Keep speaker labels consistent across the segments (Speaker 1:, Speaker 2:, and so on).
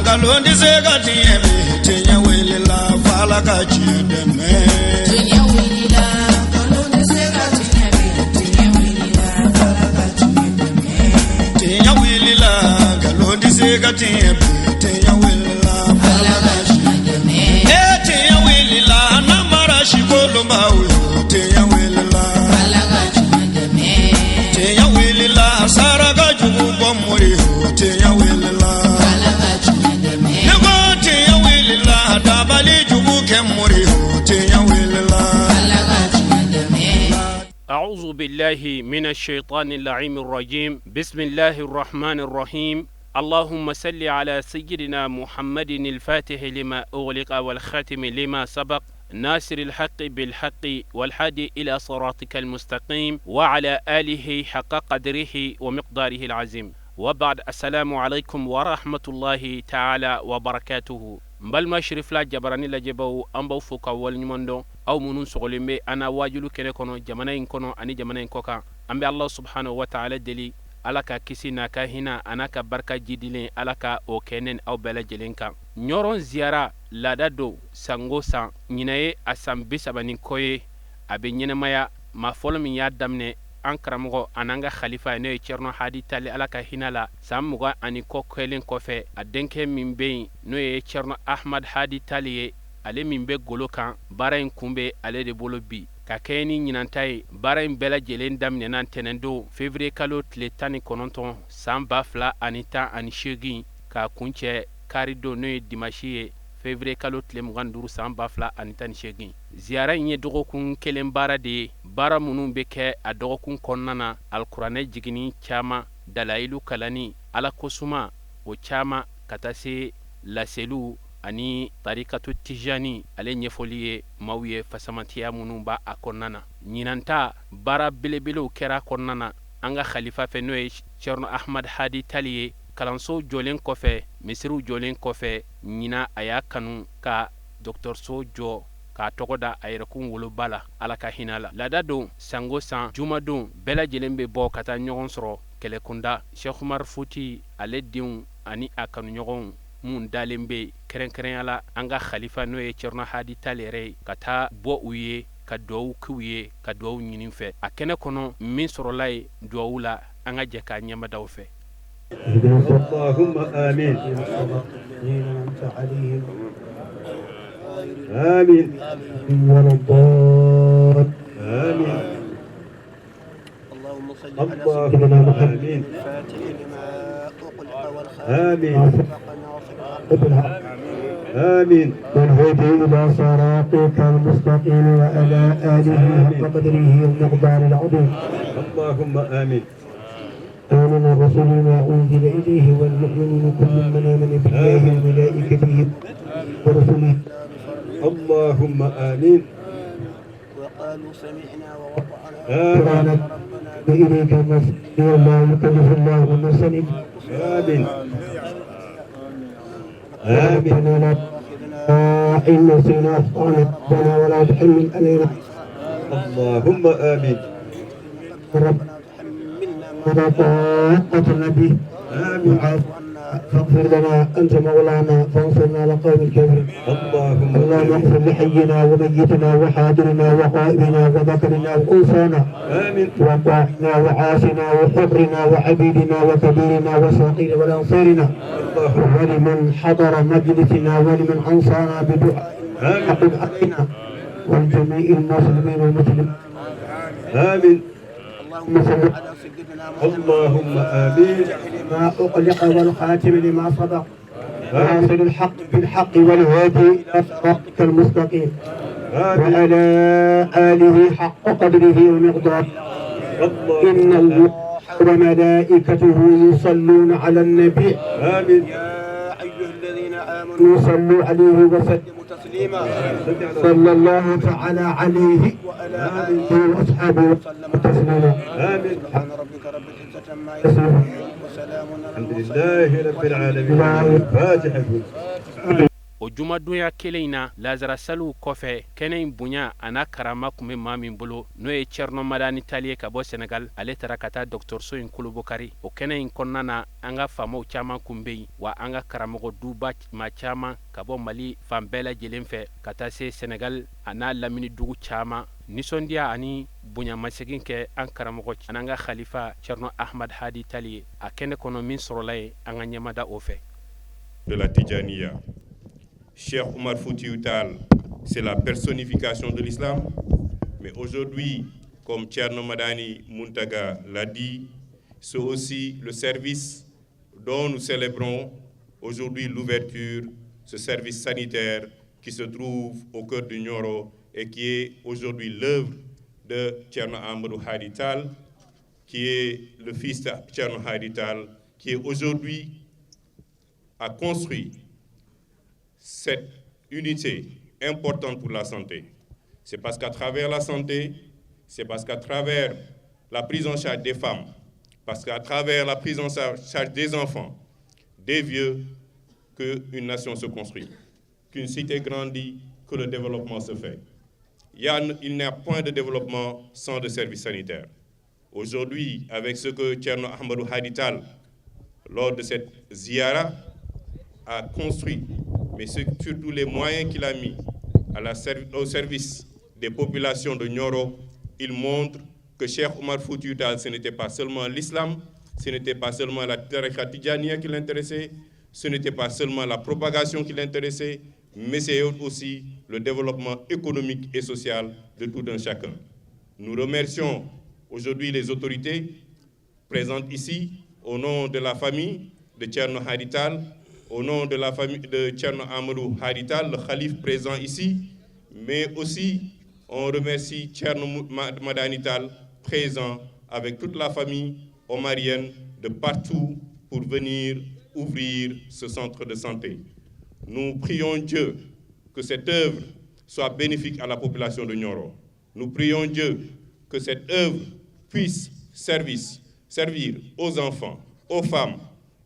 Speaker 1: Nkalon tɛ se ka tiɲɛ bi, tiɲɛ wulila f'Ala ka tiɲɛ dɛmɛ.
Speaker 2: Tiɲɛ wulila, nkalon tɛ se ka tiɲɛ bi, tiɲɛ wulila f'Ala ka tiɲɛ dɛmɛ.
Speaker 1: Tiɲɛ wulila, nkalon tɛ se ka tiɲɛ bi, tiɲɛ wulila f'Ala
Speaker 2: Ala
Speaker 1: ka
Speaker 2: ka tiɲɛ dɛmɛ.
Speaker 1: E tiɲɛ wulila, namara sikolonbaw yo, tiɲɛ wulila.
Speaker 2: Ala ka tiɲɛ dɛmɛ.
Speaker 1: Tiɲɛ wulila, saraka jugu bɔ mori yo, tiɲɛ wulila.
Speaker 2: Ala ka tiɲɛ dɛmɛ.
Speaker 1: Ne ko tiɲɛ wulila, dabali jugu kɛ mori yo, tiɲɛ wulila.
Speaker 2: Ala ka tiɲɛ dɛmɛ.
Speaker 3: أعوذ بالله من الشيطان اللعين الرجيم. بسم الله الرحمن الرحيم. اللهم صل على سيدنا محمد الفاتح لما أغلق والخاتم لما سبق، ناصر الحق بالحق والهادي إلى صراطك المستقيم، وعلى آله حق قدره ومقداره العظيم. وبعد، السلام عليكم ورحمة الله تعالى وبركاته. N balima Sirifila Jabarani lajɛbaw, an b'aw fo ka waleɲuman dɔn, aw minnu sɔgɔlen bɛ an na wajulu kɛnɛ kɔnɔ, jamana in kɔnɔ ani jamana in kɔkan. An bɛ Ala subhanahu wa taala deli, Ala ka kisi n'a ka hinɛ a n'a ka barika jidilen, Ala ka o kɛ ne ni aw bɛɛ lajɛlen kan. Ɲɔrɔn ziyara laada don sango san, ɲinɛ ye a san 30 ni kɔ ye a bɛ ɲɛnɛmaya. Maa fɔlɔ min y'a daminɛ, an karamɔgɔ an'an ka khalifa, n'o ye Cɛrino Hadi Tali, Ala ka hinɛ la, san 20 ani kɔ kɛlen kɔfɛ, a denkɛ min bɛ yen, n'o ye Cɛrino Ahmad Hadi Tali ye, ale min bɛ golo kan, baara in kun bɛ ale de bolo bi. Ka kɛɲɛ ni ɲinanta ye, baara in bɛɛ lajɛlen daminɛna ntɛnɛndon, février kalo tile 19, san 2018, k'a kuncɛ karidon, n'o ye dimanche ye, février kalo tile 25, san 2018. Ziyara in ye dɔgɔkun kelen baara de ye. Baara minnu bɛ kɛ a dɔgɔkun kɔnɔna na, alikuranɛ jiginni caman, dalayilu kalanni, Ala kosuma o caman, ka taa se laseliw ani tarikatu tijani ale ɲɛfɔli ye maaw ye, fasamatiya minnu b'a a kɔnɔna na. Ɲinanta baara belebelew kɛra kɔnɔna na an ka khalifa fɛ, n'o ye Cɛrino Ahmad Hadi Tali ye. Kalanso jɔlen kɔfɛ, misiriw jɔlen kɔfɛ, ɲina a y'a kanu ka dɔgɔtɔrɔso jɔ k'a tɔgɔ da a yɛrɛkun woloba la, Ala ka hinɛ la. Laada don, sango san, jumadon bɛɛ lajɛlen bɛ bɔ ka taa ɲɔgɔn sɔrɔ kɛlɛkunda. Cheikh Umar Futi ale denw ani a kanuɲɔgɔnw mun dalen bɛ, kɛrɛnkɛrɛnya la an ka khalifa, n'o ye Cɛrino Hadi Tali yɛrɛ ye, ka taa bɔ u ye, ka duwawu k'u ye, ka duwawu ɲini fɛ. A kɛnɛ kɔnɔ, min sɔrɔla ye duwawu la, an ka jɛ k'a ɲɛmadaw fɛ.
Speaker 4: اللهم آمين.
Speaker 5: أنعمت عليهم
Speaker 4: آمين.
Speaker 5: ولا الضالين.
Speaker 4: آمين.
Speaker 6: اللهم صل على
Speaker 4: اللهم
Speaker 5: سيدنا محمد.
Speaker 4: آمين.
Speaker 6: الفاتح لما أغلق والخاتم
Speaker 4: آمين.
Speaker 6: سبق ناصر الحق
Speaker 5: بالحق
Speaker 4: آمين.
Speaker 5: والهدي إلى صراطك المستقيم وعلى آله حق قدره ومقدار العظيم.
Speaker 4: اللهم آمين.
Speaker 5: آمن الرسول ما أنزل إليه والمؤمنون كل من آمن بالله وملائكته ورسله.
Speaker 4: اللهم آمين.
Speaker 6: وقالوا سمعنا وأطعنا.
Speaker 4: آمين.
Speaker 5: وإليك المصير، لا يكلف الله نفسا إلا
Speaker 4: آمين. آمين.
Speaker 5: ربنا لا إن نسينا أخطأنا، ربنا ولا تحمل علينا
Speaker 4: اللهم آمين.
Speaker 5: ربنا
Speaker 6: تحملنا ما
Speaker 5: لا طاقة لنا به.
Speaker 4: آمين.
Speaker 5: فاغفر لنا، أنت مولانا فانصرنا على القوم الكافرين.
Speaker 4: اللهم
Speaker 5: اللهم
Speaker 4: آمين.
Speaker 5: اغفر لحينا وميتنا وحاضرنا وغائبنا وذكرنا وأنثانا
Speaker 4: آمين.
Speaker 5: وطاعنا وعاصنا وحرنا وعبيدنا وكبيرنا وصغيرنا والأنصارنا
Speaker 4: اللهم
Speaker 5: ولمن حضر مجلسنا ولمن أنصانا بدعاء
Speaker 4: آمين.
Speaker 5: حق علينا والجميع المسلمين والمسلمات.
Speaker 4: آمين.
Speaker 6: اللهم صل على سيدنا محمد.
Speaker 4: اللهم آمين.
Speaker 5: ما أغلق والخاتم لما سبق ناصر الحق بالحق والهادي إلى صراطك المستقيم
Speaker 4: آمين.
Speaker 5: وعلى آله حق قدره ومقداره.
Speaker 4: اللهم
Speaker 5: إن الله وملائكته يصلون على النبي.
Speaker 4: آمين.
Speaker 6: يا أيها الذين آمنوا
Speaker 5: صلوا عليه وسلموا
Speaker 6: سلموا تسليما.
Speaker 5: صلى الله تعالى عليه
Speaker 6: وعلى آله
Speaker 5: وأصحابه
Speaker 6: وسلم
Speaker 5: تسليما.
Speaker 4: آمين.
Speaker 6: سبحان ربك رب العزة عما يصفون وسلام على
Speaker 4: الحمد
Speaker 6: المرسلين.
Speaker 4: لله رب العالمين. فاتحة.
Speaker 3: O O jumadonya kelen in na, lazara saliw kɔfɛ, kɛnɛ in bonya a n'a karama tun bɛ maa min bolo, n'o ye Cɛrino Madani Tali ye ka bɔ Senegal, ale taara ka taa dɔgɔtɔrɔso in kolobokari. O kɛnɛ in kɔnɔna na, an ka faamaw caman kun bɛ yen wa, an ka karamɔgɔ duba maa caman ka bɔ Mali fan bɛɛ lajɛlen fɛ ka taa se Senegal a n'a lamini dugu caman, nisɔndiya ani bonyamasegin kɛ an karamɔgɔ an'an ka khalifa Cɛrino Ahmad Hadi Tali ye a kɛnɛ kɔnɔ. Min sɔrɔla yen, an ka ɲɛmada o fɛ.
Speaker 7: De la Tidjaniya. Cheikh Omar Foutiyou Tall, c'est la personnification de l'islam. Mais aujourd'hui, comme Thierno Madani Muntaga l'a dit, c'est aussi le service dont nous célébrons aujourd'hui l'ouverture, ce service sanitaire qui se trouve au cœur du Nioro et qui est aujourd'hui l'œuvre de Thierno Amadou Hadi Tall, qui est le fils de Thierno Hadi Tall, qui est aujourd'hui a construit cette unité importante pour la santé. C'est parce qu'à travers la santé, c'est parce qu'à travers la prise en charge des femmes, parce qu'à travers la prise en charge des enfants, des vieux, qu'une nation se construit, qu'une cité grandit, que le développement se fait. Il n'y a point de développement sans de services sanitaires. Aujourd'hui, avec ce que Thierno Ahmadou Hadi Tall, lors de cette ziyara, a construit, mais surtout les moyens qu'il a mis au service des populations de Nioro, il montre que Cheikh Omar Foutiyou Tall, ce n'était pas seulement l'islam, ce n'était pas seulement la tariqa Tidjaniya qui l'intéressait, ce n'était pas seulement la propagation qui l'intéressait, mais c'est aussi le développement économique et social de tout un chacun. Nous remercions aujourd'hui les autorités présentes ici, au nom de la famille de Thierno Hadi Tall, au nom de la famille de Thierno Amadou Hadi Tall, le khalife présent ici, mais aussi on remercie Thierno Madani Tall, présent avec toute la famille omarienne de partout pour venir ouvrir ce centre de santé. Nous prions Dieu que cette œuvre soit bénéfique à la population de Nioro. Nous prions Dieu que cette œuvre puisse servir aux enfants, aux femmes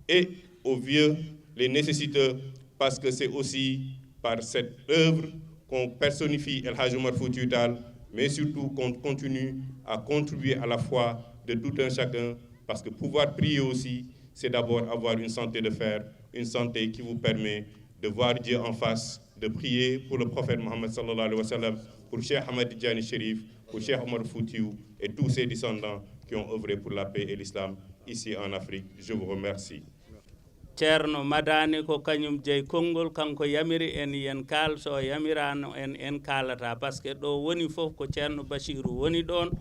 Speaker 7: et aux vieux, les nécessiteux, parce que c'est aussi par cette œuvre qu'on personnifie El Hadj Omar Foutiyou Tall, mais surtout qu'on continue à contribuer à la foi de tout un chacun, parce que pouvoir prier aussi, c'est d'abord avoir une santé de fer, une santé qui vous permet de voir Dieu en face, de prier pour le prophète Mohammed صلى الله عليه وسلم, pour Cheikh Ahmed Tidjani Chérif, pour Cheikh Omar Foutiyou et tous ses descendants qui ont œuvré pour la paix et l'islam ici en Afrique. Je vous remercie.
Speaker 8: Ceerno Madani ko kañum jeyi konngol, kanko yamiri en yen kaal, so yamirano en en kalata, parce que ɗo woni fof ko ceerno Bachiru woni ɗon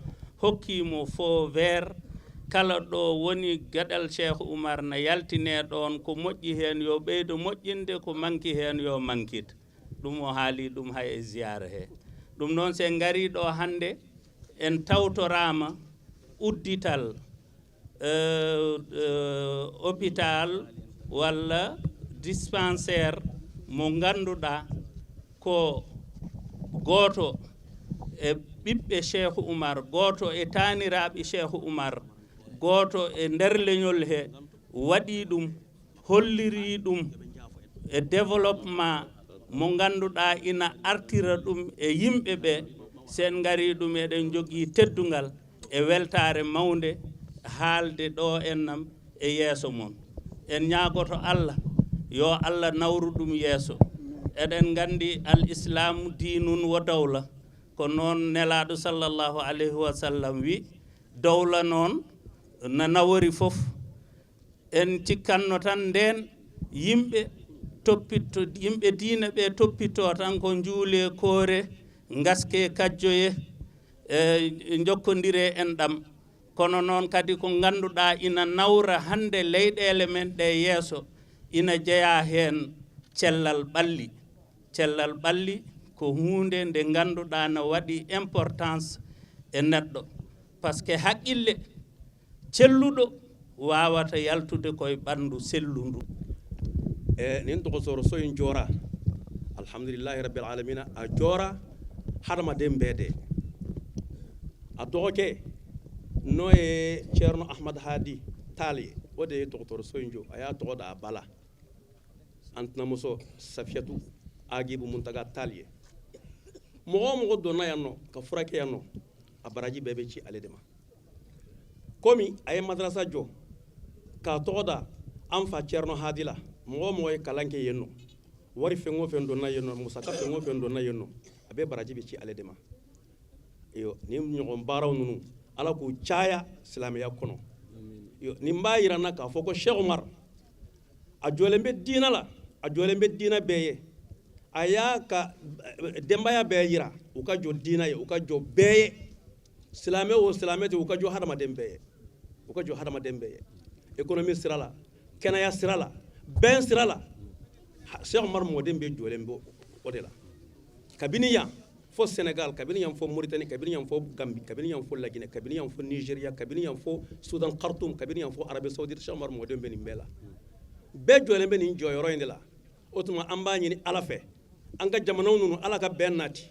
Speaker 8: hokkimo feu vert. Kala ɗo woni gueɗal Cheikh Oumar na yaltine ɗon, ko moƴƴi hen yo ɓeydo moƴƴinde, ko manki hen yo mankit ɗum. O haali ɗum hay e ziyara he. Ɗum noon sen gari ɗo hande, en tawtorama uddital hôpital walla dispensaire mo ganduɗa ko goto e ɓiɓɓe Cheikh Oumar, goto e taniraɓe Cheikh Oumar, goto e nder leñol he waɗi ɗum, holliri ɗum e développement mo ganduɗa ina artira ɗum e yimɓe ɓe. Sen gari ɗum, eɗen jogui teddugal e weltare mawde haalde ɗo ennam e yeeso moon. En ñaagoto Allah yo Allah nawru ɗum yeeso. Eɗen gandi al islamu دين ودولة, ko noon nelaɗo صلى الله عليه وسلم wi. Dowla noon no nawori fof, en cikkanno tan nden yimɓe toppitto, yimɓe diina ɓe toppitto tan ko juule, koore, gaske, kajjoye e jokkodire enɗam. Kono noon kadi ko ganduɗa ina nawra hande leyɗele men ɗe yeeso, ina jeeya hen cellal ɓalli. Cellal ɓalli ko hunde nde ganduɗa no waɗi importance e neɗɗo, parce que haqqille celluɗo wawata yaltude koye ɓandu sellundu.
Speaker 9: E nin dɔgɔtɔrɔso in jɔra, الحمد لله رب العالمين. A jɔra hadamaden bɛɛ de. A dɔgɔkɛ n'o ye Cɛrino Ahmad Hadi Tall ye, o de ye dɔgɔtɔrɔso in jɔ. A y'a tɔgɔ da a ba la, an tɛnamuso Safiyatu. Agibu Muntaga Tall ye. Mɔgɔ o mɔgɔ donna yan nɔ ka furakɛ yan nɔ, a baraji bɛɛ bɛ ci ale de ma. Komi a ye madarasa jɔ k'a tɔgɔ da an fa Thierno Hadi la, mɔgɔ o mɔgɔ ye kalan kɛ yen nɔ, wari fɛn o fɛn donna yen nɔ, musaka fɛn o fɛn donna yen nɔ, a bɛɛ baraji bɛ ci ale de ma. Iyo, nin ɲɔgɔn baaraw ninnu, Ala k'u caya silamɛya kɔnɔ. Iyo, nin b'a yira n na k'a fɔ ko Cheikh Umar a jɔlen bɛ diinɛ la, a jɔlen bɛ diinɛ bɛɛ ye. A y'a ka denbaya bɛɛ yira u ka jɔ diinɛ ye, u ka jɔ bɛɛ ye, silamɛ o silamɛ tɛ, u ka jɔ hadamaden bɛɛ ye, u ka jɔ hadamaden bɛɛ ye, économie sira la, kɛnɛya sira la, bɛn sira la. Cheikh Umar mɔden bɛɛ jɔlen bɛ o de la, kabini yan fo Sénégal, kabini yan fo Mauritanie, kabini yan fo Gambie, kabini yan fo Laginɛ, kabini yan fo Nigeria, kabini yan fo Soudan Khartoum, kabini yan fo Arabie Saoudite. Cheikh Umar mɔden bɛ nin bɛɛ la, bɛɛ jɔlen bɛ nin jɔyɔrɔ in de la. O tuma an b'a ɲini Ala fɛ, an ka jamanaw ninnu, Ala ka bɛn nati,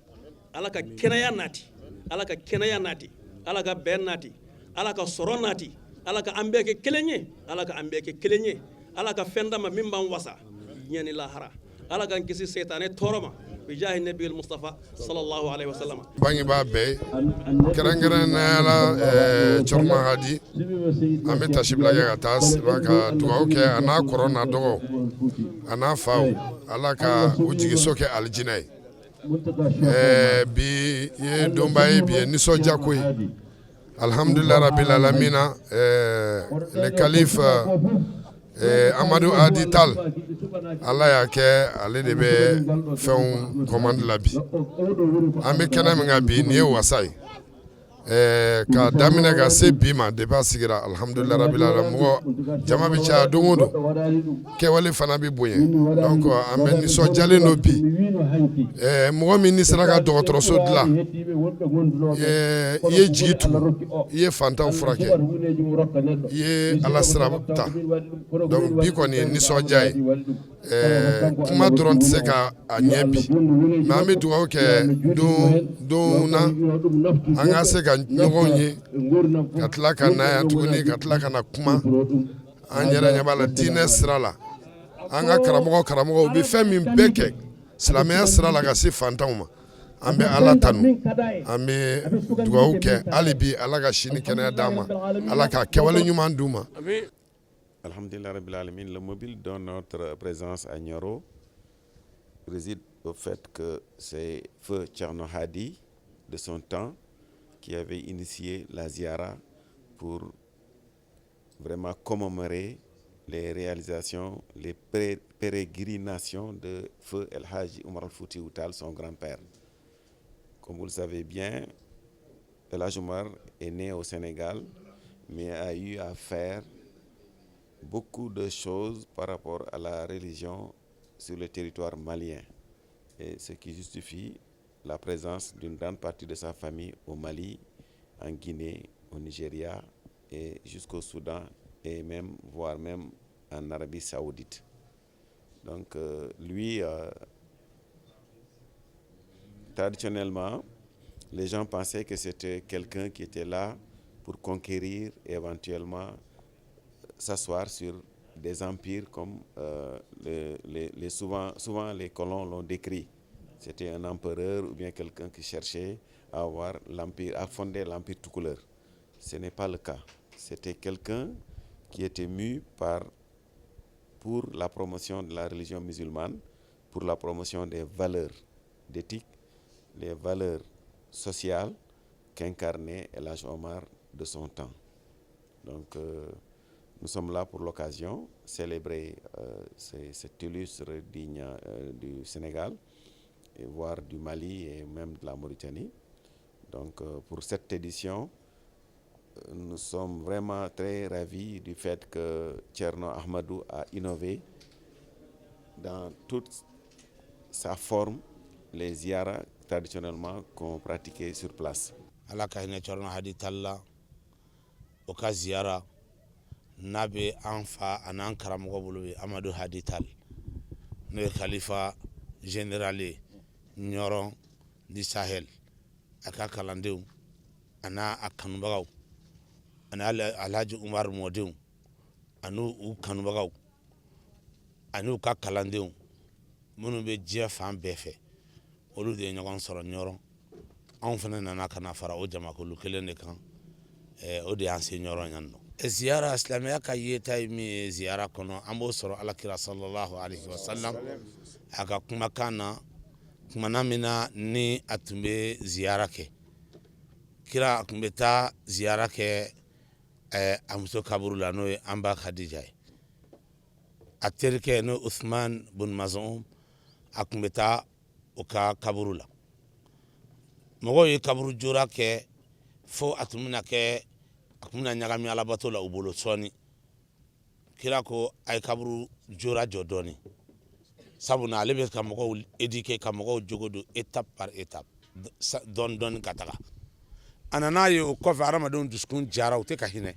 Speaker 9: Ala ka kɛnɛya nati, Ala ka kɛnɛya nati, Ala ka bɛn nati, Ala ka sɔrɔ nati, Ala ka an bɛɛ kɛ kelen ye, Ala ka an bɛɛ kɛ kelen ye, Ala ka fɛn d'an ma min b'an wasa diɲɛ ni lahara, Ala k'an kisi seytanɛ tɔɔrɔ ma, bijahi nabiyil Mustafa sallallahu alaihi wasallam.
Speaker 10: Bangebaa bɛɛ, kɛrɛnkɛrɛnnenya la Thierno Hadi, an bɛ tasibila kɛ ka taa sira ka dugawu kɛ a n'a kɔrɔ n'a dɔgɔ a n'a faw, Ala ka u jigiso kɛ alijinɛ ye. Bi ye donba ye, bi ye nisɔndiya ko ye, alhamdulilah rabil alamina. Le calife Amadu Adi Tall, Ala y'a kɛ ale de bɛ fɛnw commande la bi. An bɛ kɛnɛ min kan bi, nin ye wasa ye ka daminɛ ka se bi ma. Depuis a sigira, alhamdulilah rabil alamin, mɔgɔ jama bɛ caya don o don, kɛwale fana bɛ bonya. Donc an bɛ nisɔndiyalen don bi. Mɔgɔ min ni sera ka dɔgɔtɔrɔso dilan, i ye jigi tugu, i ye fantanw furakɛ, i ye Ala sira ta. Donc bi kɔni ye nisɔndiya ye, kuma dɔrɔn tɛ se ka a ɲɛ bi, mais an bɛ dugawu kɛ don don na an ka se ka ɲɔgɔn ye, ka tila ka na yan tuguni, ka tila ka na kuma. An yɛrɛ ɲɛ b'a la, diinɛ sira la, an ka karamɔgɔ u bɛ fɛn min bɛɛ kɛ silamɛya sira la ka se fantanw ma. An bɛ Ala tanu, an bɛ dugawu kɛ hali bi, Ala ka sini kɛnɛya d'an ma, Ala ka kɛwale ɲuman d'u ma.
Speaker 11: Alhamdulillah Rabbil Alamin, le mobile de notre présence à Nioro réside au fait que c'est Feu Thierno Hadi de son temps qui avait initié la ziara pour vraiment commémorer les réalisations, les pérégrinations de Feu El Hadji Omar Al Foutiyou Tall, son grand-père. Comme vous le savez bien, El Hadji Omar est né au Sénégal, mais a eu à faire beaucoup de choses par rapport à la religion sur le territoire malien, et ce qui justifie la présence d'une grande partie de sa famille au Mali, en Guinée, au Nigeria et jusqu'au Soudan et même, voire même en Arabie Saoudite. Donc lui, traditionnellement, les gens pensaient que c'était quelqu'un qui était là pour conquérir et éventuellement s'asseoir sur des empires comme souvent les colons l'ont décrit. C'était un empereur ou bien quelqu'un qui cherchait à avoir l'empire, à fonder l'empire toucouleur. Ce n'est pas le cas. C'était quelqu'un qui était mu pour la promotion de la religion musulmane, pour la promotion des valeurs d'éthique, les valeurs sociales qu'incarnait El Hadj Omar de son temps. Donc, nous sommes là pour l'occasion, célébrer cet illustre digne du Sénégal, et voire du Mali et même de la Mauritanie. Donc, pour cette édition, nous sommes vraiment très ravis du fait que Thierno Ahmadou a innové dans toute sa forme les ziyaras traditionnellement qu'on pratiquait sur place.
Speaker 12: Ala ka hinɛ Thierno Hadi Tall la, o ka ziyara n'a bɛ an fa a n'an karamɔgɔ bolo ye, Amadu Hadi Tall, n'o ye khalifa général ye Ɲɔrɔn di Sahel, a ka kalandenw a n'a a kanubagaw ani Alhaji Umar mɔdenw ani u kanubagaw ani u ka kalandenw. Minnu bɛ diɲɛ fan bɛɛ fɛ, olu de ye ɲɔgɔn sɔrɔ Ɲɔrɔn. Anw fana nana ka na fara o jamakulu kelen de kan. O de y'an se Ɲɔrɔn yan nɔ. Ziyara, silamɛya ka yeta ye min ye ziyara kɔnɔ, an b'o sɔrɔ Alakira sallallahu alaihi wasallam a ka kumakan na. Kumana min na ni a tun bɛ ziyara kɛ, kira a tun bɛ taa ziyara kɛ a muso kaburu la, n'o ye an ba Khadija ye. A terikɛ, n'o Usman bun Mazun, a tun bɛ taa o ka kaburu la. Mɔgɔw ye kaburu jora kɛ fo a tun bɛna kɛ, a tun bɛna ɲagami alabato la u bolo sɔɔni. Kira ko a ye kaburu jora jɔ dɔɔni, sabu na ale bɛ ka mɔgɔw éduquer, ka mɔgɔw jogo don étape par étape, dɔɔni dɔɔni ka taga. A nana ye o kɔfɛ, hadamadenw dusukun jara, u tɛ ka hinɛ,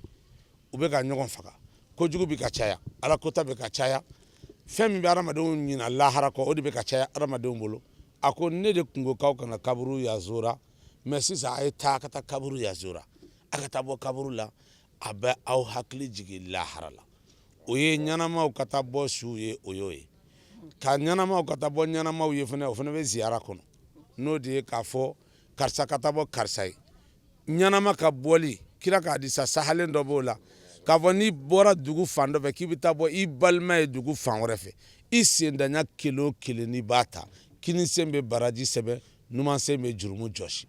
Speaker 12: u bɛ ka ɲɔgɔn faga, kojugu bɛ ka caya, ala kota bɛ ka caya, fɛn min bɛ hadamadenw ɲina lahara kɔ, o de bɛ ka caya hadamadenw bolo. A ko ne de kun ko k'aw kana kaburu yazora, mais sisan a ye taa ka taa kaburu yazora, a ka taa bɔ kaburu la, a bɛ aw hakili jigin lahara la. O ye ɲɛnamaw ka taa bɔ suw ye, o y'o ye. Ka ɲɛnamaw ka taa bɔ ɲɛnamaw ye fana, o fana bɛ ziyara kɔnɔ, n'o de ye k'a fɔ karisa ka taa bɔ karisa ye. Ɲɛnama ka bɔli, kira ka hadisa sahalen dɔ b'o la k'a fɔ n'i bɔra dugu fan dɔ fɛ k'i bɛ taa bɔ i balima ye dugu fan wɛrɛ fɛ, i sendanya kelen o kelen n'i b'a ta, kini sen bɛ baraji sɛbɛn, numan sen bɛ jurumu jɔsi.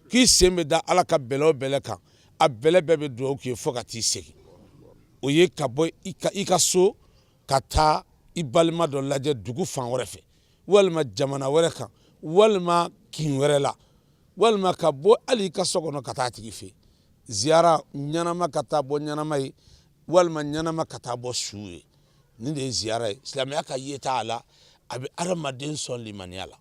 Speaker 12: K'i sen bɛ da Ala ka bɛlɛ o bɛlɛ kan, a bɛlɛ bɛɛ bɛ dugawu k'i ye fo ka t'i segin. O ye ka bɔ i ka so ka taa i balima dɔ lajɛ dugu fan wɛrɛ fɛ, walima jamana wɛrɛ kan, walima kin wɛrɛ la, walima ka bɔ hali i ka so kɔnɔ ka taa a tigi fɛ. Ziyara, ɲɛnama ka taa bɔ ɲɛnama ye, walima ɲɛnama ka taa bɔ su ye, nin de ye ziyara ye. Silamɛya ka yeta a la, a bɛ adamaden sɔn limaniya la.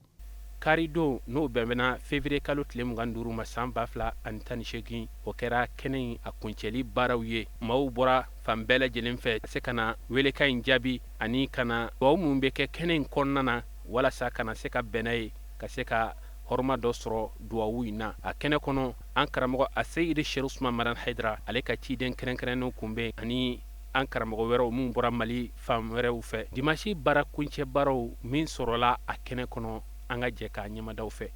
Speaker 3: Karidon, n'o bɛnbɛnna février kalo tile 25 ma san 2018, o kɛra kɛnɛ in a kuncɛli baaraw ye. Maaw bɔra fan bɛɛ lajɛlen fɛ ka se ka na welekan in jaabi ani ka na dugawu minnu bɛ kɛ kɛnɛ in kɔnɔna na, walasa ka na se ka bɛn n'a ye, ka se ka hɔrɔma dɔ sɔrɔ dugawu in na a kɛnɛ kɔnɔ. An karamɔgɔ Aseyidi Sɛki Usman Madani Hayidara, ale ka ciden kɛrɛnkɛrɛnnenw kun bɛ, ani an karamɔgɔ wɛrɛw minnu bɔra Mali fan wɛrɛw fɛ. Dimanche baara kuncɛ baaraw min sɔrɔla a kɛnɛ kɔnɔ, an ka jɛ k'a ɲɛmadaw fɛ.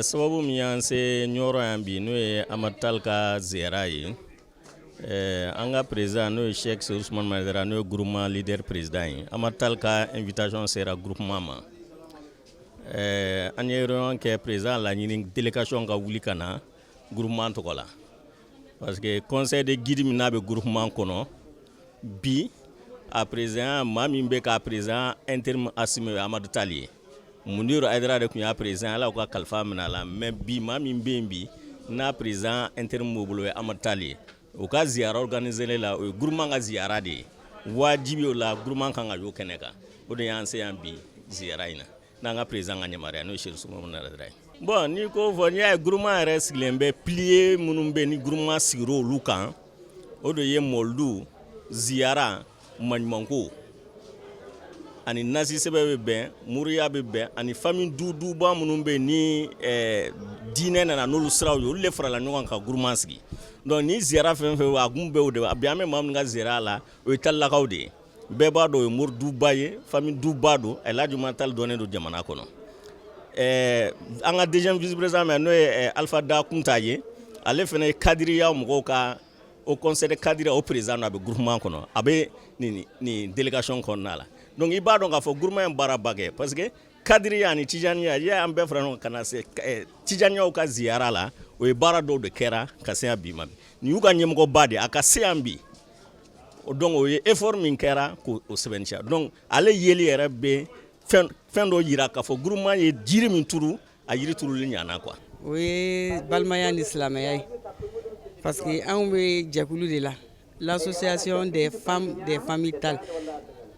Speaker 13: Sababu min y'an se Ɲɔrɔ yan bi, n'o ye Amadu Tali ka ziyara ye, an ka président, n'o ye Sɛki Sedu Usumani Hayidara, n'o ye groupement leader président ye, Amadu Tali ka invitation sera groupement ma. An ye réunion kɛ, président laɲini délégation ka wuli ka na groupement tɔgɔ la, parce que conseil de guide min n'a bɛ groupement kɔnɔ bi, a président, maa min bɛ k'a président intérim assumer, o ye Amadu Tali ye. Muniru Hayidara de tun y'a président, Ala y'u ka kalifa minɛ a la, mais bi maa min bɛ yen bi n'a président intérim b'o bolo, o ye Amadu Tali ye. U ka ziyara organisé la, o ye groupement ka ziyara de ye, wajibi o la groupement kan ka y'o kɛnɛ kan. O de y'an se yan bi ziyara in na, n'an ka président ka yamaruya, n'o ye Sedu Usumani Hayidara ye. Bon, n'i ko fɔ, n'i y'a ye groupement yɛrɛ sigilen bɛ, pilier minnu bɛ ni groupement sigira olu kan, o de ye mɔlidu, ziyara, maɲumanko ani nasi sɛbɛn bɛ bɛn, moriya bɛ bɛn, ani famille du duba minnu bɛ ni diinɛ nana n'olu siraw ye, olu de farala ɲɔgɔn kan ka groupement sigi. Donc ni ziyara fɛn fɛn, a kun bɛɛ o de bi. An bɛ maa min ka ziyara la, o ye Talilakaw de ye. Bɛɛ b'a dɔn o ye mori duba ye, famille duba don. Elhaji Umar Tali dɔnnen don jamana kɔnɔ. An ka deuxième vice président min, n'o ye Alpha Da Kunta ye, ale fana ye kadiriya mɔgɔw ka haut conseil de kadiriya, o président don, a bɛ groupement kɔnɔ, a bɛ nin délégation kɔnɔna la. Donc i b'a dɔn k'a fɔ groupement ye baaraba kɛ, parce que kadiriya ani tijaniya, i y'a ye an bɛɛ fara ɲɔgɔn kan ka na se tijaniyaw ka ziyara la. O ye baara dɔw de kɛra ka se yan bi ma. Nin y'u ka ɲɛmɔgɔba de ye, a ka se yan bi. Donc o ye effort min kɛra k'o sɛbɛntiya. Donc ale yeli yɛrɛ bɛ fɛn dɔ yira k'a fɔ groupement ye jiri min turu, a yiri turuli ɲana quoi.
Speaker 14: O ye balimaya ni silamɛya ye, parce que anw bɛ jɛkulu de la, l'association des femmes des familles Tall,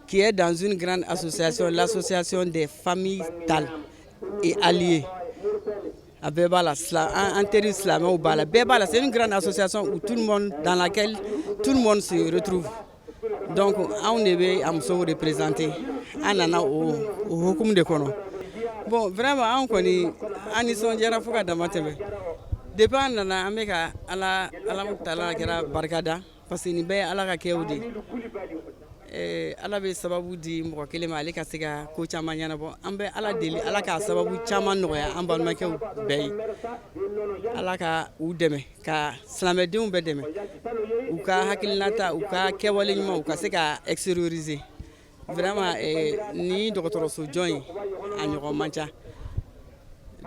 Speaker 14: qui est dans une grande association, l'association des familles Tall et alliés. A bɛɛ b'a la, an teri silamɛw b'a la, bɛɛ b'a la. C'est une grande association où tout le monde, dans laquelle tout le monde se retrouve. Donc anw de bɛ a musow représenter. An nana o hukumu de kɔnɔ. Bon, vraiment, anw kɔni, an nisɔndiyara fo ka dama tɛmɛ. Depuis an nana, an bɛ ka Ala, Ala taala kɛra barikada, parce que nin bɛɛ ye Ala ka kɛw de ye. Ala bɛ sababu di mɔgɔ kelen ma, ale ka se ka ko caman ɲɛnabɔ. An bɛ Ala deli, Ala k'a sababu caman nɔgɔya an balimakɛw bɛɛ ye. Ala ka u dɛmɛ, ka silamɛdenw bɛɛ dɛmɛ, u ka hakilinata, u ka kɛwale ɲuman, u ka se ka extérioriser. Vraiment, ni dɔgɔtɔrɔso jɔ in, a ɲɔgɔn man ca.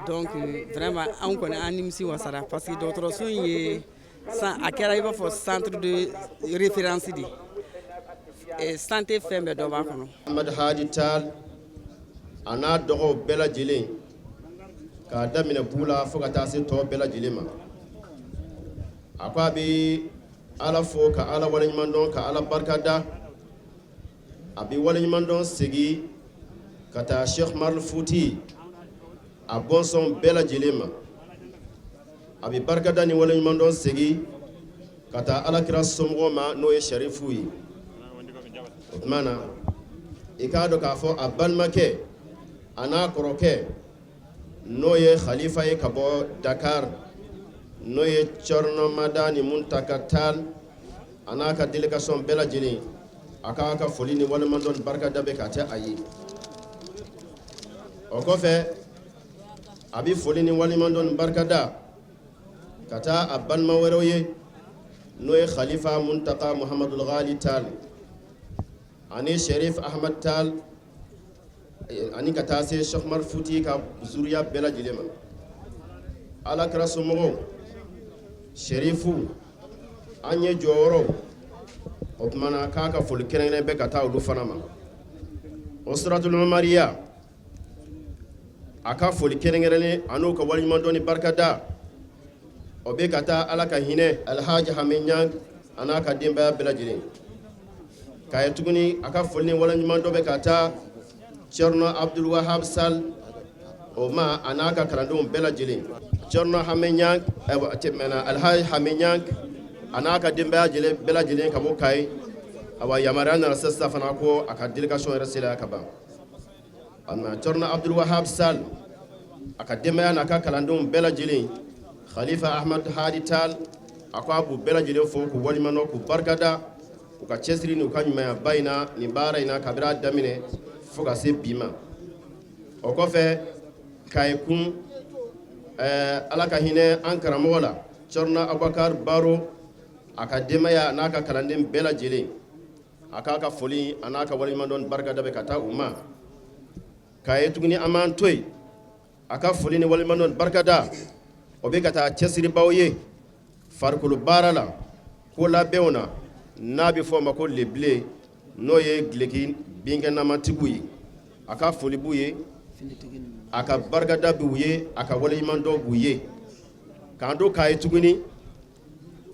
Speaker 14: Donc vraiment, anw kɔni, an nimisi wasara, parce que dɔgɔtɔrɔso in ye, a kɛra i b'a fɔ centre de référence de ye. Santé fɛn bɛɛ dɔ b'a kɔnɔ.
Speaker 15: Ahmad Hadi Tall a n'a dɔgɔw bɛɛ lajɛlen, k'a daminɛ bu la fo ka taa se tɔ bɛɛ lajɛlen ma, a ko a bɛ Ala fo, ka Ala waleɲuman dɔn, ka Ala barika da. A bɛ waleɲuman dɔn segin ka taa Cheikh Umar Futi a bɔnsɔn bɛɛ lajɛlen ma. A bɛ barikada ni waleɲuman dɔn segin ka taa Alakira somɔgɔw ma, n'o ye Sharifu ye. O tuma na, i k'a dɔn k'a fɔ a balimakɛ a n'a kɔrɔkɛ, n'o ye khalifa ye ka bɔ Dakar, n'o ye Thierno Madani Muntaka Tall, a n'a ka délégation bɛɛ lajɛlen, a k'a ka foli ni waleɲumandɔn ni barikada bɛ ka kɛ a ye. O kɔfɛ, a bɛ foli ni waleɲumandɔn ni barikada ka taa a balima wɛrɛw ye, n'o ye khalifa Muntaka Muhamadul Ghali Tall ani Sherif Ahmad Tall, ani ka taa se Cheikh Umar Futi ka zuriya bɛɛ lajɛlen ma, Ala kɛra somɔgɔw, Sherifu, an ye jɔyɔrɔw. O tuma na, k'a ka foli kɛrɛnkɛrɛn bɛ ka taa olu fana ma. O suratul Umariya, a ka foli kɛrɛnkɛrɛnnen an'o ka waleɲumandɔn ni barikada, o bɛ ka taa Ala ka hinɛ Alhaji Hami Ɲang a n'a ka denbaya bɛɛ lajɛlen k'a ye. Tuguni, a ka foli ni waleɲumandɔn bɛ ka taa Thierno Abdul Wahab Sall o ma, a n'a ka kalandenw bɛɛ lajɛlen. Thierno Hami Ɲang, Alhaji Hami Ɲang a n'a ka denbaya bɛɛ lajɛlen ka bɔ Kayi. Awa, yamaruya nana sisan fana ko a ka délégation yɛrɛ sera ka ban. A Thierno Abdul Wahab Sall, a ka denbaya n'a ka kalandenw bɛɛ lajɛlen, Khalifa Ahmad Hadi Tall a ko a b'u bɛɛ lajɛlen fo k'u waleɲumandɔn, k'u barikada u ka cɛsiri n'u ka ɲumanyaba in na nin baara in na, kabini a daminɛ fo ka se bi ma. O kɔfɛ, Kayi kun, Ala ka hinɛ an karamɔgɔ la, Thierno Abubakar Baro, a ka denbaya n'a ka kalanden bɛɛ lajɛlen, a k'a ka foli a n'a ka waleɲumandɔn barikada bɛ ka taa u ma. K'a ye tuguni, an b'an to yen, a ka foli ni waleɲumandɔn barikada, o bɛ ka taa cɛsiribaw ye farikolo baara la, ko labɛnw na, n'a bɛ fɔ o ma ko leble, n'o ye gileki binkɛnamatigiw ye. A ka foli b'u ye, a ka barikada b'u ye, a ka waleɲumandɔn b'u ye. K'an to k'a ye tuguni,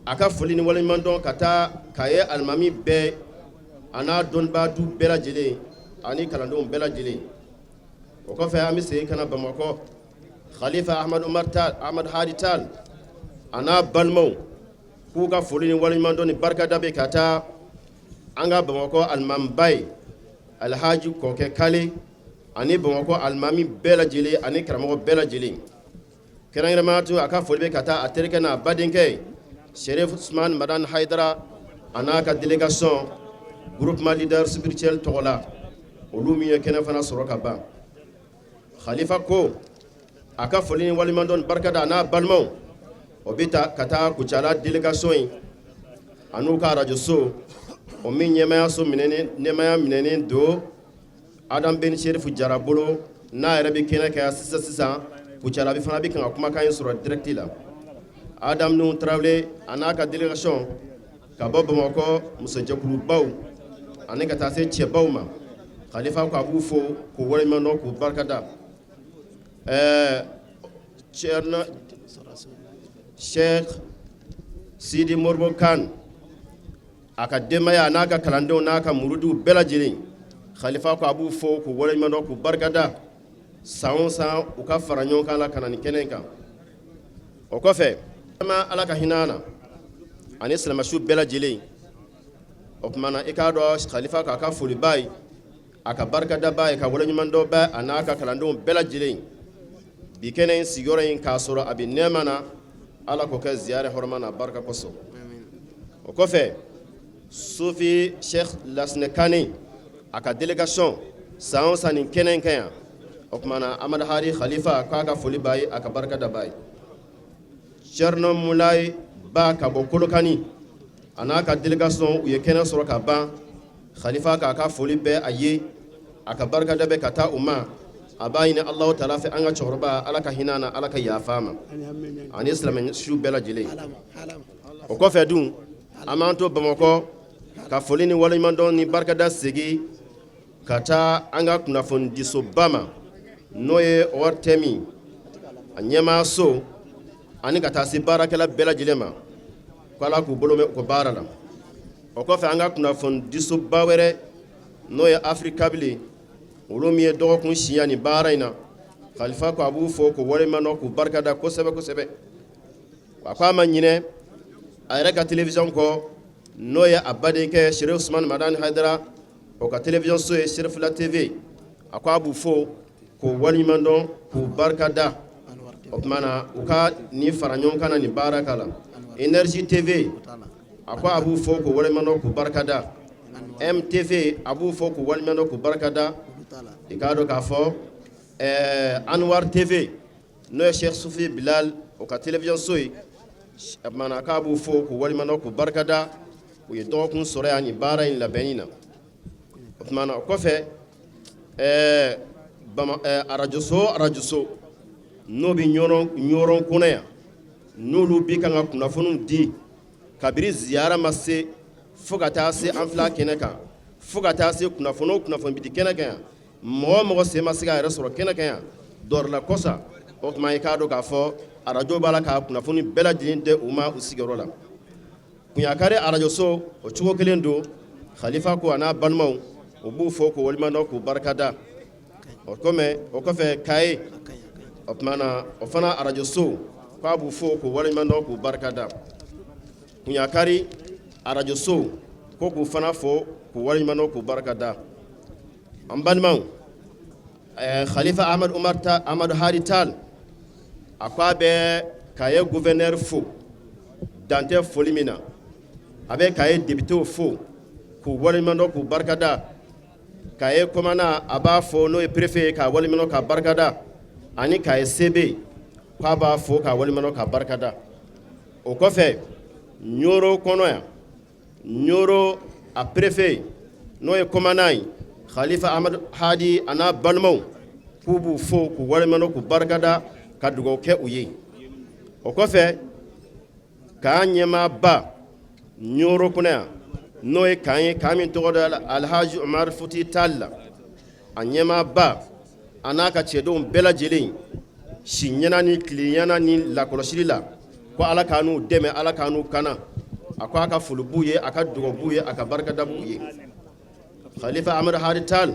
Speaker 15: a ka foli ni waleɲumandɔn ka taa k'a ye alimami bɛɛ a n'a dɔnnibaadu bɛɛ lajɛlen ani kalandenw bɛɛ lajɛlen. O kɔfɛ, an bɛ segin ka na Bamakɔ. Khalifa Ahmad Umar Tall, Ahmad Hadi Tall a n'a balimaw k'u ka foli ni waleɲumandɔn ni barikada bɛ ka taa an ka Bamakɔ alimamiba ye, Alhaji Kɔkɛ Kale, ani Bamakɔ alimami bɛɛ lajɛlen ani karamɔgɔ bɛɛ lajɛlen. Kɛrɛnkɛrɛnma tun, a ka foli bɛ ka taa a terikɛ n'a badenkɛ Sherif Usman Madani Hayidara a n'a ka délégation groupement leader spirituel tɔgɔ la, olu min ye kɛnɛ fana sɔrɔ ka ban. Khalifa ko a ka foli ni waleɲumandɔn barikada a n'a balimaw, o bɛ ta ka taa Kucala délégation in a n'u ka arajoso, o min ɲɛmayaso ɲɛmaya minɛnen don Adam Ben Sherif Jara bolo, n'a yɛrɛ bɛ kɛnɛ kɛ sisan sisan. Kucala bɛ fana bɛ kan ka kumakan in sɔrɔ direct la. Adam Nuhu Tarawele a n'a ka délégation ka bɔ Bamakɔ, musojɛkulubaw ani ka taa se cɛbaw ma, Khalifa ko a b'u fo k'u waleɲuman dɔn, k'u barikada. Ɛɛ Cheikh Sidi Moribo Kan, a ka denbaya n'a ka kalandenw n'a ka murudiw bɛɛ lajɛlen, Khalifa ko a b'u fo k'u waleɲuman dɔn, k'u barikada, san o san u ka fara ɲɔgɔn kan la ka na nin kɛnɛ in kan. O kɔfɛ, Ala ka hinɛ na ani silamɛsu bɛɛ lajɛlen. O tuma na, i k'a dɔn Khalifa k'a ka foliba ye, a ka barikadaba ye, ka waleɲumandɔnba a n'a ka kalandenw bɛɛ lajɛlen bi kɛnɛ in sigiyɔrɔ in k'a sɔrɔ a bɛ nɛɛma na. Ala k'o kɛ ziyara hɔrɔma n'a barika kosɔn. O kɔfɛ Sufi Sheikh Lasinɛ Kane, a ka délégation, san o san nin kɛnɛ in kan yan. O tuma na, Amadu Hadi Khalifa k'a ka foli b'a ye, a ka barikada b'a ye. Thierno Moulaye Ba ka bɔ Kolokani, a n'a ka délégation, u ye kɛnɛ sɔrɔ ka ban. Khalifa k'a ka foli bɛ a ye, a ka barikada bɛ ka taa u ma. A b'a ɲini Alahu taala fɛ, an ka cɛkɔrɔba, Ala ka hinɛ a na, Ala ka yafa a ma, ani silamɛ su bɛɛ lajɛlen. O kɔfɛ dun, an b'an to Bamakɔ ka foli ni waleɲumandɔn ni barikada segin ka taa an ka kunnafonidisoba ma, n'o ye ORTM a ɲɛmaaso, ani ka taa se baarakɛla bɛɛ lajɛlen ma, ko Ala k'u bolo mɛn u ka baara la. O kɔfɛ, an ka kunnafonidisoba wɛrɛ, n'o ye Africable, olu min ye dɔgɔkun siya nin baara in na, Khalifa ko a b'u fo k'u waleɲumandɔn k'u barikada kosɛbɛ kosɛbɛ. A ko a ma ɲinɛ a yɛrɛ ka télévision kɔ, n'o ye a badenkɛ Chérif Ousmane Madani Haidara, o ka télévision so ye Cherifla TV. A ko a b'u fo k'u waleɲumandɔn k'u barikada. O tuma na, u ka nin fara ɲɔgɔn kan na nin baara k'a la. Énergie TV, a ko a b'u fo k'u waleɲumandɔn k'u barikada. MTV, a b'u fo k'u waleɲumandɔn k'u barikada. I k'a dɔn k'a fɔ Anwar TV, n'o ye Cheikh Sufi Bilal, o ka télévision so ye, o tuma na, k'a b'u fo k'u waleɲumandɔn k'u barikada. U ye dɔgɔkun sɔrɔ yan nin baara in labɛnni na. O tuma na, o kɔfɛ, arajoso n'o bɛ Ɲɔrɔn kɔnɔ yan, n'olu bi kan ka kunnafoniw di kabiri ziyara ma se fo ka taa se an fila kɛnɛ kan, fo ka taa se kunnafoni o kunnafoni bi di kɛnɛ kan yan, mɔgɔ o mɔgɔ sen ma se k'a yɛrɛ sɔrɔ kɛnɛ kan yan dɔrɔla kɔsa, o tuma, i k'a dɔn k'a fɔ arajo b'a la ka kunnafoni bɛɛ lajɛlen di u ma u sigiyɔrɔ la. Kunyakari arajoso, o cogo kelen don. Khalifa ko a n'a balimaw, u b'u fo k'u waleɲumandɔn k'u barikada. O kɔmɛ o kɔfɛ, Kaye, o tuma na, o fana arajoso, k'a b'u fo k'u waleɲumandɔn k'u barikada. Kunyakari arajoso ko k'u fana fo k'u waleɲumandɔn k'u barikada. An balimaw, Khalifa Ahmad Umar ta Amadu Hadi Tal, a ko a bɛ Kaye gouverneur fo dantɛ foli min na. A bɛ Kaye députéw fo k'u waleɲumandɔn k'u barikada. Kaye commandant, a b'a fo, n'o ye préfet ye, k'a waleɲumandɔn k'a barikada, ani Kaye CB, k'a b'a fo k'a waleɲumandɔn k'a barikada. O kɔfɛ, Ɲoro kɔnɔ yan, Ɲoro a préfet, n'o ye commandant ye, Khalifa Ahmad Hadi a n'a balimaw k'u b'u fo k'u waleɲumandɔn k'u barikada ka dugawu kɛ u ye. O kɔfɛ, k'an ɲɛmaaba Ɲoro kɔnɔ yan, n'o ye k'an ye k'an min tɔgɔ da Alhaji Umar Futi Tall la, a ɲɛmaaba a n'a ka cɛdenw bɛɛ lajɛlen, si ɲɛna ni tile ɲɛna ni lakɔlɔsili la, ko Ala k'an n'u dɛmɛ, Ala k'an n'u kana. A ko a ka foli b'u ye, a ka dugawu b'u ye, a ka barikada b'u ye. Khalifa Amadu Hadi Tall,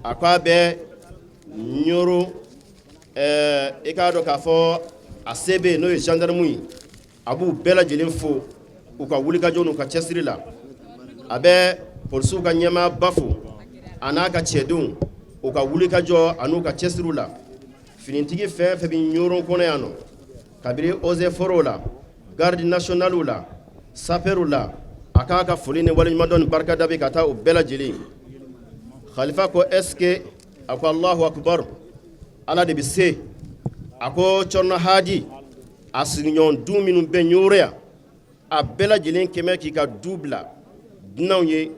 Speaker 15: a ko a bɛ Ɲoro, i k'a dɔn k'a fɔ a CB, n'o ye gendarme ye, a b'u bɛɛ lajɛlen fo u ka wulikajɔ n'u ka cɛsiri la. A bɛ polisiw ka ɲɛmaaba fo a n'a ka cɛdenw, u ka wulikajɔ an'u ka cɛsiriw la. Finitigi fɛn fɛn bɛ Ɲoro kɔnɔ yan nɔ, kabini eaux et forêts la, garde nationale la, sapeurs la, a k'a ka foli ni waleɲumandɔn ni barikada bɛ ka taa u bɛɛ lajɛlen. Khalifa ko est ce que, a ko Allahu akbar, Ala de bɛ se. A ko Thierno Hadi a sigiɲɔgɔn du minnu bɛ Ɲoro yan, a bɛɛ lajɛlen kɛmɛ k'i ka du bila dunanw ye,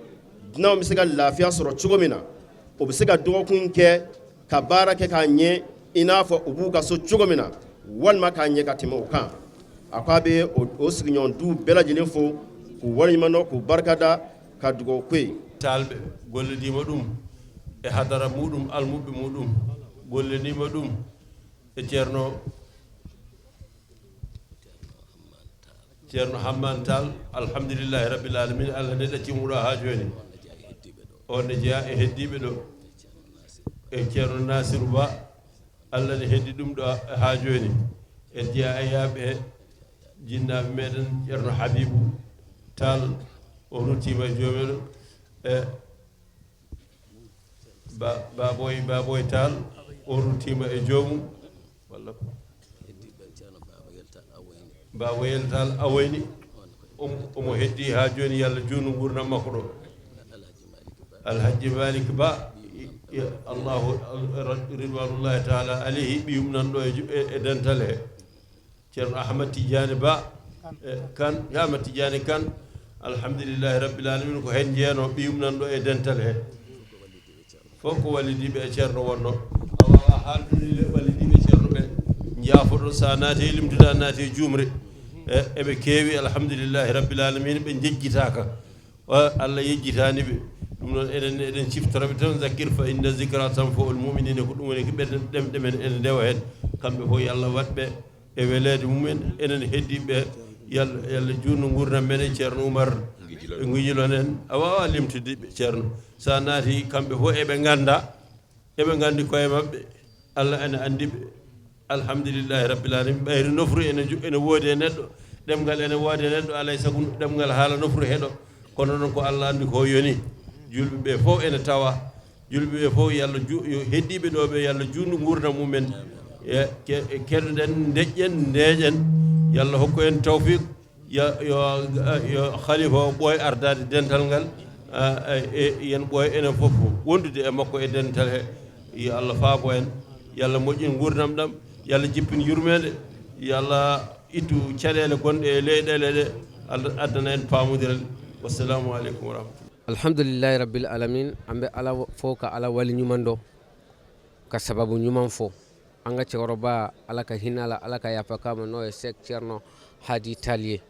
Speaker 15: dunanw bɛ se ka lafiya sɔrɔ cogo min na, o bɛ se ka dɔgɔkun kɛ ka baara kɛ k'a ɲɛ i n'a fɔ u b'u ka so cogo min na, walima k'a ɲɛ ka tɛmɛ o kan. A ko a bɛ o sigiɲɔgɔn du bɛɛ lajɛlen fo k'u waleɲumandɔn k'u barikada ka dugawu k'u ye.
Speaker 16: Talɓe gollidima ɗum e hadara muɗum, almuɓe muɗum gollanima ɗum e Ceerno Hamman Tall. Alhamdulillahi rabbil alamin, Allah ne ɗaccimo ɗo ha joni o ne jeeya e heddiɓe ɗo e Ceerno Nasirou Ba. Allah ne heddi ɗum ɗo ha joni en jeeya e yaaɓe he jinnaɓe meɗen Ceerno Habibou Tall, o ruttima e jomumen e Baboy Baboy Tall, o ruttima e joomum walla Baboyel Tall awoyni. Omo heddi ha joni, yo Allah juutnu gurdam makko ɗo. Alhaji Malik Ba, allahu ridwanullahi taala alayhi, ɓiyum nan ɗo e dental he. Ceerno Ahmad Tidiane Ba e kan, Ahmad Tidiane Kane, alhamdulillahi rabbil alamin, ko hen jeeyano, ɓiyum nan ɗo e dental he. Fof ko wallidiɓe e ceerno wonno, a wawa haaldude wallidiɓe ceerno ɓe, jaafoɗon sa naati e limtude, a naati e jumre e eɓe keewi. Alhamdulillahi rabbil alamina, ɓe jejjitaka, Allah yejjitani ɓe. Ɗum noon eɗen ciftoraɓe tan: zakkir fa inna zicra tanfau l muminina. Ko ɗum woni ko ɓerɗe ɗemɗe men ene ndewa hen. Kamɓe fof yo Allah waɗɓe e weleede mumen. Enen heddiɓe, yo Allah juutnu gurdam men e ceerno Oumar Ngujilon en. A wawa limtude ceerno sa naati, kamɓe fof eɓe ganda, eɓe gandi koye mabɓe, Allah ene andiɓe. Alhamdulillahi rabbil alamin. Ɓayri nofru ene woodi e neɗɗo, ɗemgal ene woodi e neɗɗo, alay saago ɗemgal haala, nofru heeɗo. Kono noon ko Allah andi ko yoni. Julɓe ɓe fof ene tawa, julɓe ɓe fof yo Allah, yo heddiɓe ɗo ɓe, yo Allah juutnu gurdam mumen e keɗoɗen, deƴƴen, ndeeƴen. Yo Allah hokku en tawfiq, yo khalifa o ɓooy ardade dental ngal, e yen ɓooy enen fof wondude e makko e dental he. Yo Allah faabo en, yo Allah moƴƴin gurdam ɗam, yo Allah jippin yurmede, yo Allah ittu caɗele gonɗe e leyɗele ɗe, Allah addana en pamodiral. Wassalamu aleykum wa rahmatullah.
Speaker 17: Alhamdulillahi rabbil alamin. An bɛ Ala fo, ka Ala wali ɲuman dɔn, ka sababu ɲuman fɔ an ka cɛkɔrɔba, Ala ka hinɛ la, Ala ka yafa k'a ma, n'o ye Sɛk Cɛrnɔ Hadi Tali ye.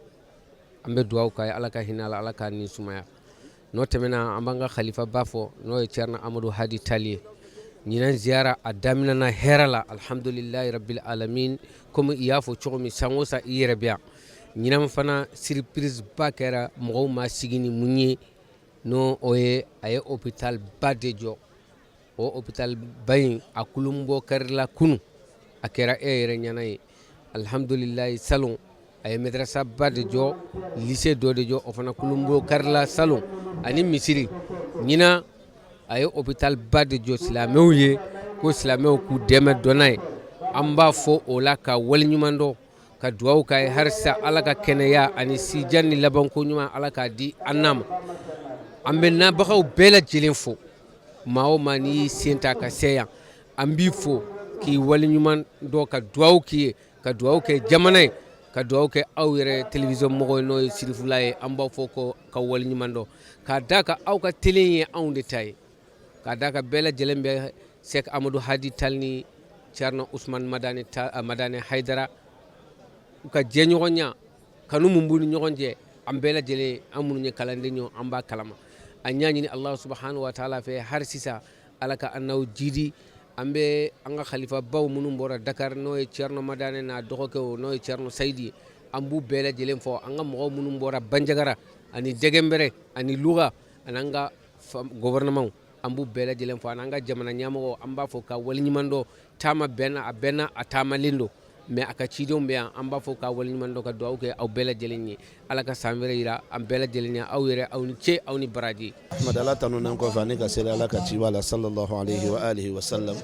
Speaker 17: An bɛ dugawu k'a ye, Ala ka hinɛ la, Ala k'a ni sumaya. N'o tɛmɛna, an b'an ka khalifa ba fɔ, n'o ye Cɛrnɔ Amadu Hadi Tali ye. Ɲinan ziyara a daminɛna hɛrɛ la, alhamdulillahi rabbil alamin. Komi i y'a fɔ cogo min, san o san i yɛrɛ bɛ yan. Ɲinan fana surprise ba kɛra, mɔgɔw ma sigi ni mun ye, n'o o ye a ye hôpital ba de jɔ. O hôpital ba in, a kulunbɔ kɛrila kunu, a kɛra e yɛrɛ ɲɛna ye, alhamdulilayi. Salon, a ye madrasa ba de jɔ, lycée dɔ de jɔ, o fana kulunbɔ kɛrila salon, ani misiri. Ɲinan a ye hôpital ba de jɔ silamɛw ye, ko silamɛw k'u dɛmɛ dɔnna ye. An b'a fɔ o la ka waleɲuman dɔn, ka dugawu k'a ye halisa, Ala ka kɛnɛya ani sijan ni labanko ɲuman, Ala k'a di an n'a ma. An bɛ nabagaw bɛɛ lajɛlen fo. Maa o maa n'i y'i sen ta ka se yan, an b'i fo k'i waleɲuman dɔn, ka dugawu k'i ye, ka dugawu kɛ jamana ye, ka dugawu kɛ aw yɛrɛ télévision mɔgɔw ye, n'o ye Sirifula ye. An b'aw fɔ ko ka waleɲuman dɔn, k'a d'a kan aw ka télé ye anw de ta ye, k'a d'a kan bɛɛ lajɛlen bɛ Sɛk Amadu Hadi Tali ni Cɛrnɔ Usman Madani, Madani Hayidara, u ka jɛɲɔgɔnya kanu mun b'u ni ɲɔgɔn cɛ. An bɛɛ lajɛlen, an minnu ye kalanden ye, an b'a kalama. An y'a ɲini Allah subahanahu wa taala fɛ hali sisan, Ala ka an n'aw jidi. An bɛ an ka khalifa baw minnu bɔra Dakar, n'o ye Cɛrnɔ Madani n'a dɔgɔkɛw, n'o ye Cɛrnɔ Sayidi ye, an b'u bɛɛ lajɛlen fɔ. An ka mɔgɔw minnu bɔra Banjagara ani Dɛgɛnbɛrɛ ani Luga, ani an ka gouvernement, an b'u bɛɛ lajɛlen fɔ, ani an ka jamana ɲɛmɔgɔ, an b'a fɔ ka waleɲuman dɔn. Taama bɛnna, a bɛnna, a taamalen don, mais a ka cidenw bɛ yan. An b'a fɔ ka waleɲuman dɔn, ka dugawu kɛ aw bɛɛ lajɛlen ye. Ala ka san wɛrɛ yira an bɛɛ lajɛlen ye. Aw yɛrɛ, aw ni ce, aw ni baraji.
Speaker 15: Ahmad, Ala tanunen kɔfɛ ani ka seli Ala ka ciba la, sallallahu alaihi wa alihi wa sallam.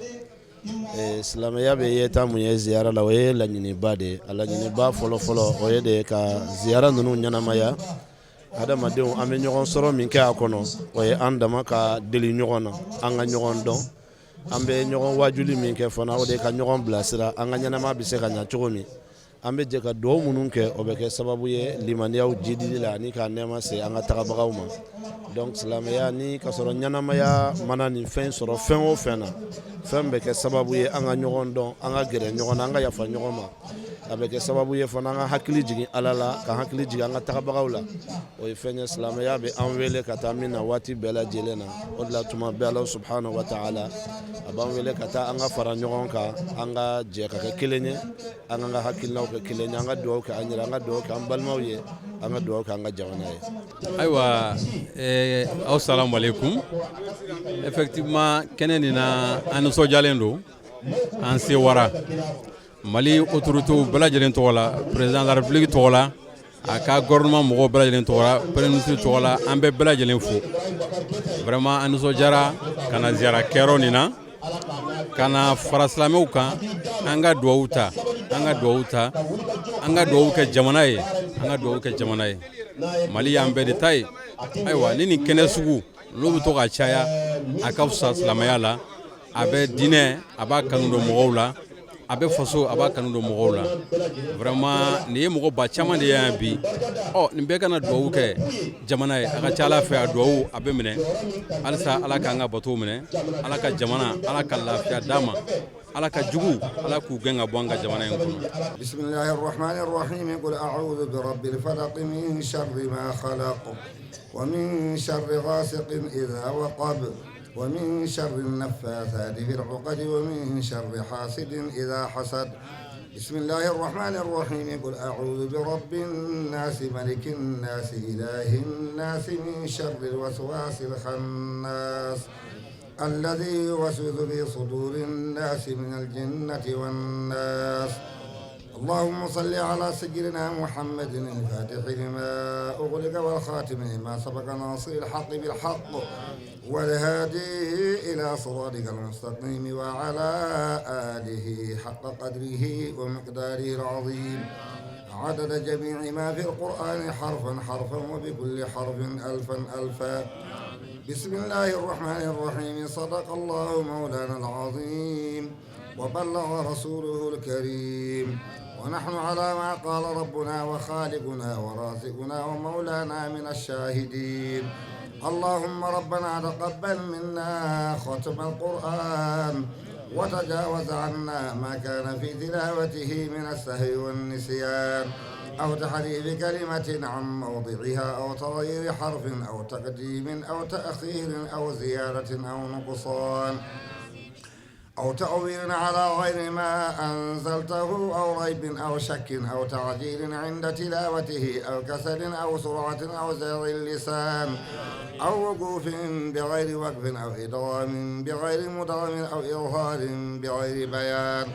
Speaker 15: Silamɛya bɛ ye taa mun ye ziyara la, o ye laɲiniba de ye. A laɲiniba fɔlɔ fɔlɔ, o ye de ye ka ziyara ninnu ɲɛnamaya. Adamadenw, an bɛ ɲɔgɔn sɔrɔ min kɛ a kɔnɔ, o ye an dama ka deli ɲɔgɔn na, an ka ɲɔgɔn dɔn. An bɛ ɲɔgɔn wajuli min kɛ fana, o de ka ɲɔgɔn bilasira, an ka ɲɛnama bɛ se ka ɲɛ cogo min. An bɛ jɛ ka dugawu minnu kɛ, o bɛ kɛ sababu ye limaniyaw jidili la ani ka nɛɛma se an ka tagabagaw ma. Donc silamɛya ni ka sɔrɔ ɲɛnamaya mana nin fɛn sɔrɔ fɛn o fɛn na, fɛn bɛ kɛ sababu ye an ka ɲɔgɔn dɔn, an ka gɛrɛ ɲɔgɔn na, an ka yafa ɲɔgɔn ma. A bɛ kɛ sababu ye fana an ka hakili jigin Ala la, ka hakili jigin an ka tagabagaw la. O ye fɛn ye silamɛya bɛ an wele ka taa min na waati bɛɛ lajɛlen na. O de la tuma bɛɛ Ala subhanahu wa ta'ala a b'an wele ka taa an ka fara ɲɔgɔn kan, an ka jɛ ka kɛ kelen ye, an ka hakilinaw kɛ kelen ye, an ka dugawu kɛ an yɛrɛ, an ka dugawu kɛ an balimaw ye, an ka dugawu kɛ an ka jamana ye.
Speaker 18: Ayiwa, aw salamu aleykum. Effectivement, kɛnɛ nin na, an nisɔndiyalen don, an sewara. Mali autorités bɛɛ lajɛlen tɔgɔ la, président de la République tɔgɔ la, a ka gouvernement mɔgɔw bɛɛ lajɛlen tɔgɔ la, premier ministre tɔgɔ la, an bɛ bɛɛ lajɛlen fo. Vraiment, an nisɔndiyara ka na ziyara kɛyɔrɔ nin na, ka na fara silamɛw kan, an ka duwawu ta, an ka duwawu ta, an ka duwawu kɛ jamana ye. An ka dugawu kɛ jamana ye. Mali y'an bɛɛ de ta ye. Ayiwa, ni nin kɛnɛ sugu n'o bɛ to ka caya, a ka fisa silamɛya la, a bɛ diinɛ, a b'a kanu don mɔgɔw la, a bɛ faso, a b'a kanu don mɔgɔw la. Vraiment, nin ye mɔgɔ ba caman de ye yan bi. Ɔ, nin bɛɛ kana dugawu kɛ jamana ye. A ka ca Ala fɛ, a dugawu a bɛ minɛ. Halisa Ala k'an ka batow minɛ, Ala ka jamana, Ala ka lafiya d'a ma, Ala ka jugu, Ala k'u gɛn ka bɔ an ka jamana in kɔnɔ.
Speaker 19: بسم الله الرحمن الرحيم. قل أعوذ برب الفلق، من شر ما خلق، ومن شر غاسق إذا وقب، ومن شر النفاثات في العقد، ومن شر حاسد إذا حسد. بسم الله الرحمن الرحيم. قل أعوذ برب الناس، ملك الناس، إله الناس، من شر الوسواس الخناس، الذي يوسوس في صدور الناس، من الجنة والناس. اللهم صل على سيدنا محمد الفاتح لما أغلق، والخاتم لما سبق، ناصر الحق بالحق، والهادي إلى صراطك المستقيم، وعلى آله حق قدره ومقداره العظيم، عدد جميع ما في القرآن، حرفا حرفا، وبكل حرف ألفا ألفا. بسم الله الرحمن الرحيم. صدق الله مولانا العظيم، وبلغ رسوله الكريم، ونحن على ما قال ربنا وخالقنا ورازقنا ومولانا من الشاهدين. اللهم ربنا تقبل منا ختم القرآن، وتجاوز عنا ما كان في تلاوته من السهو والنسيان، أو تحريف كلمة عن موضعها، أو تغيير حرف، أو تقديم أو تأخير، أو زيادة أو نقصان، أو تأويل على غير ما أنزلته، أو ريب أو شك، أو تعجيل عند تلاوته، أو كسل أو سرعة، أو زيغ اللسان، أو وقوف بغير وقف، أو إدغام بغير مدغم، أو إظهار بغير بيان،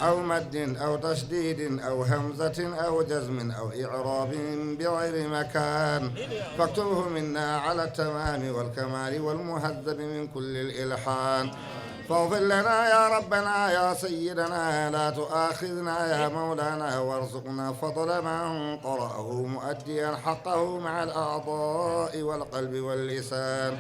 Speaker 19: أو مد أو تشديد، أو همزة أو جزم، أو إعراب بغير مكان، فاكتبه منا على التمام والكمال والمهذب من كل الإلحان. فاغفر لنا يا ربنا يا سيدنا، لا تؤاخذنا يا مولانا، وارزقنا فضل من قرأه مؤديا حقه مع الأعضاء والقلب واللسان،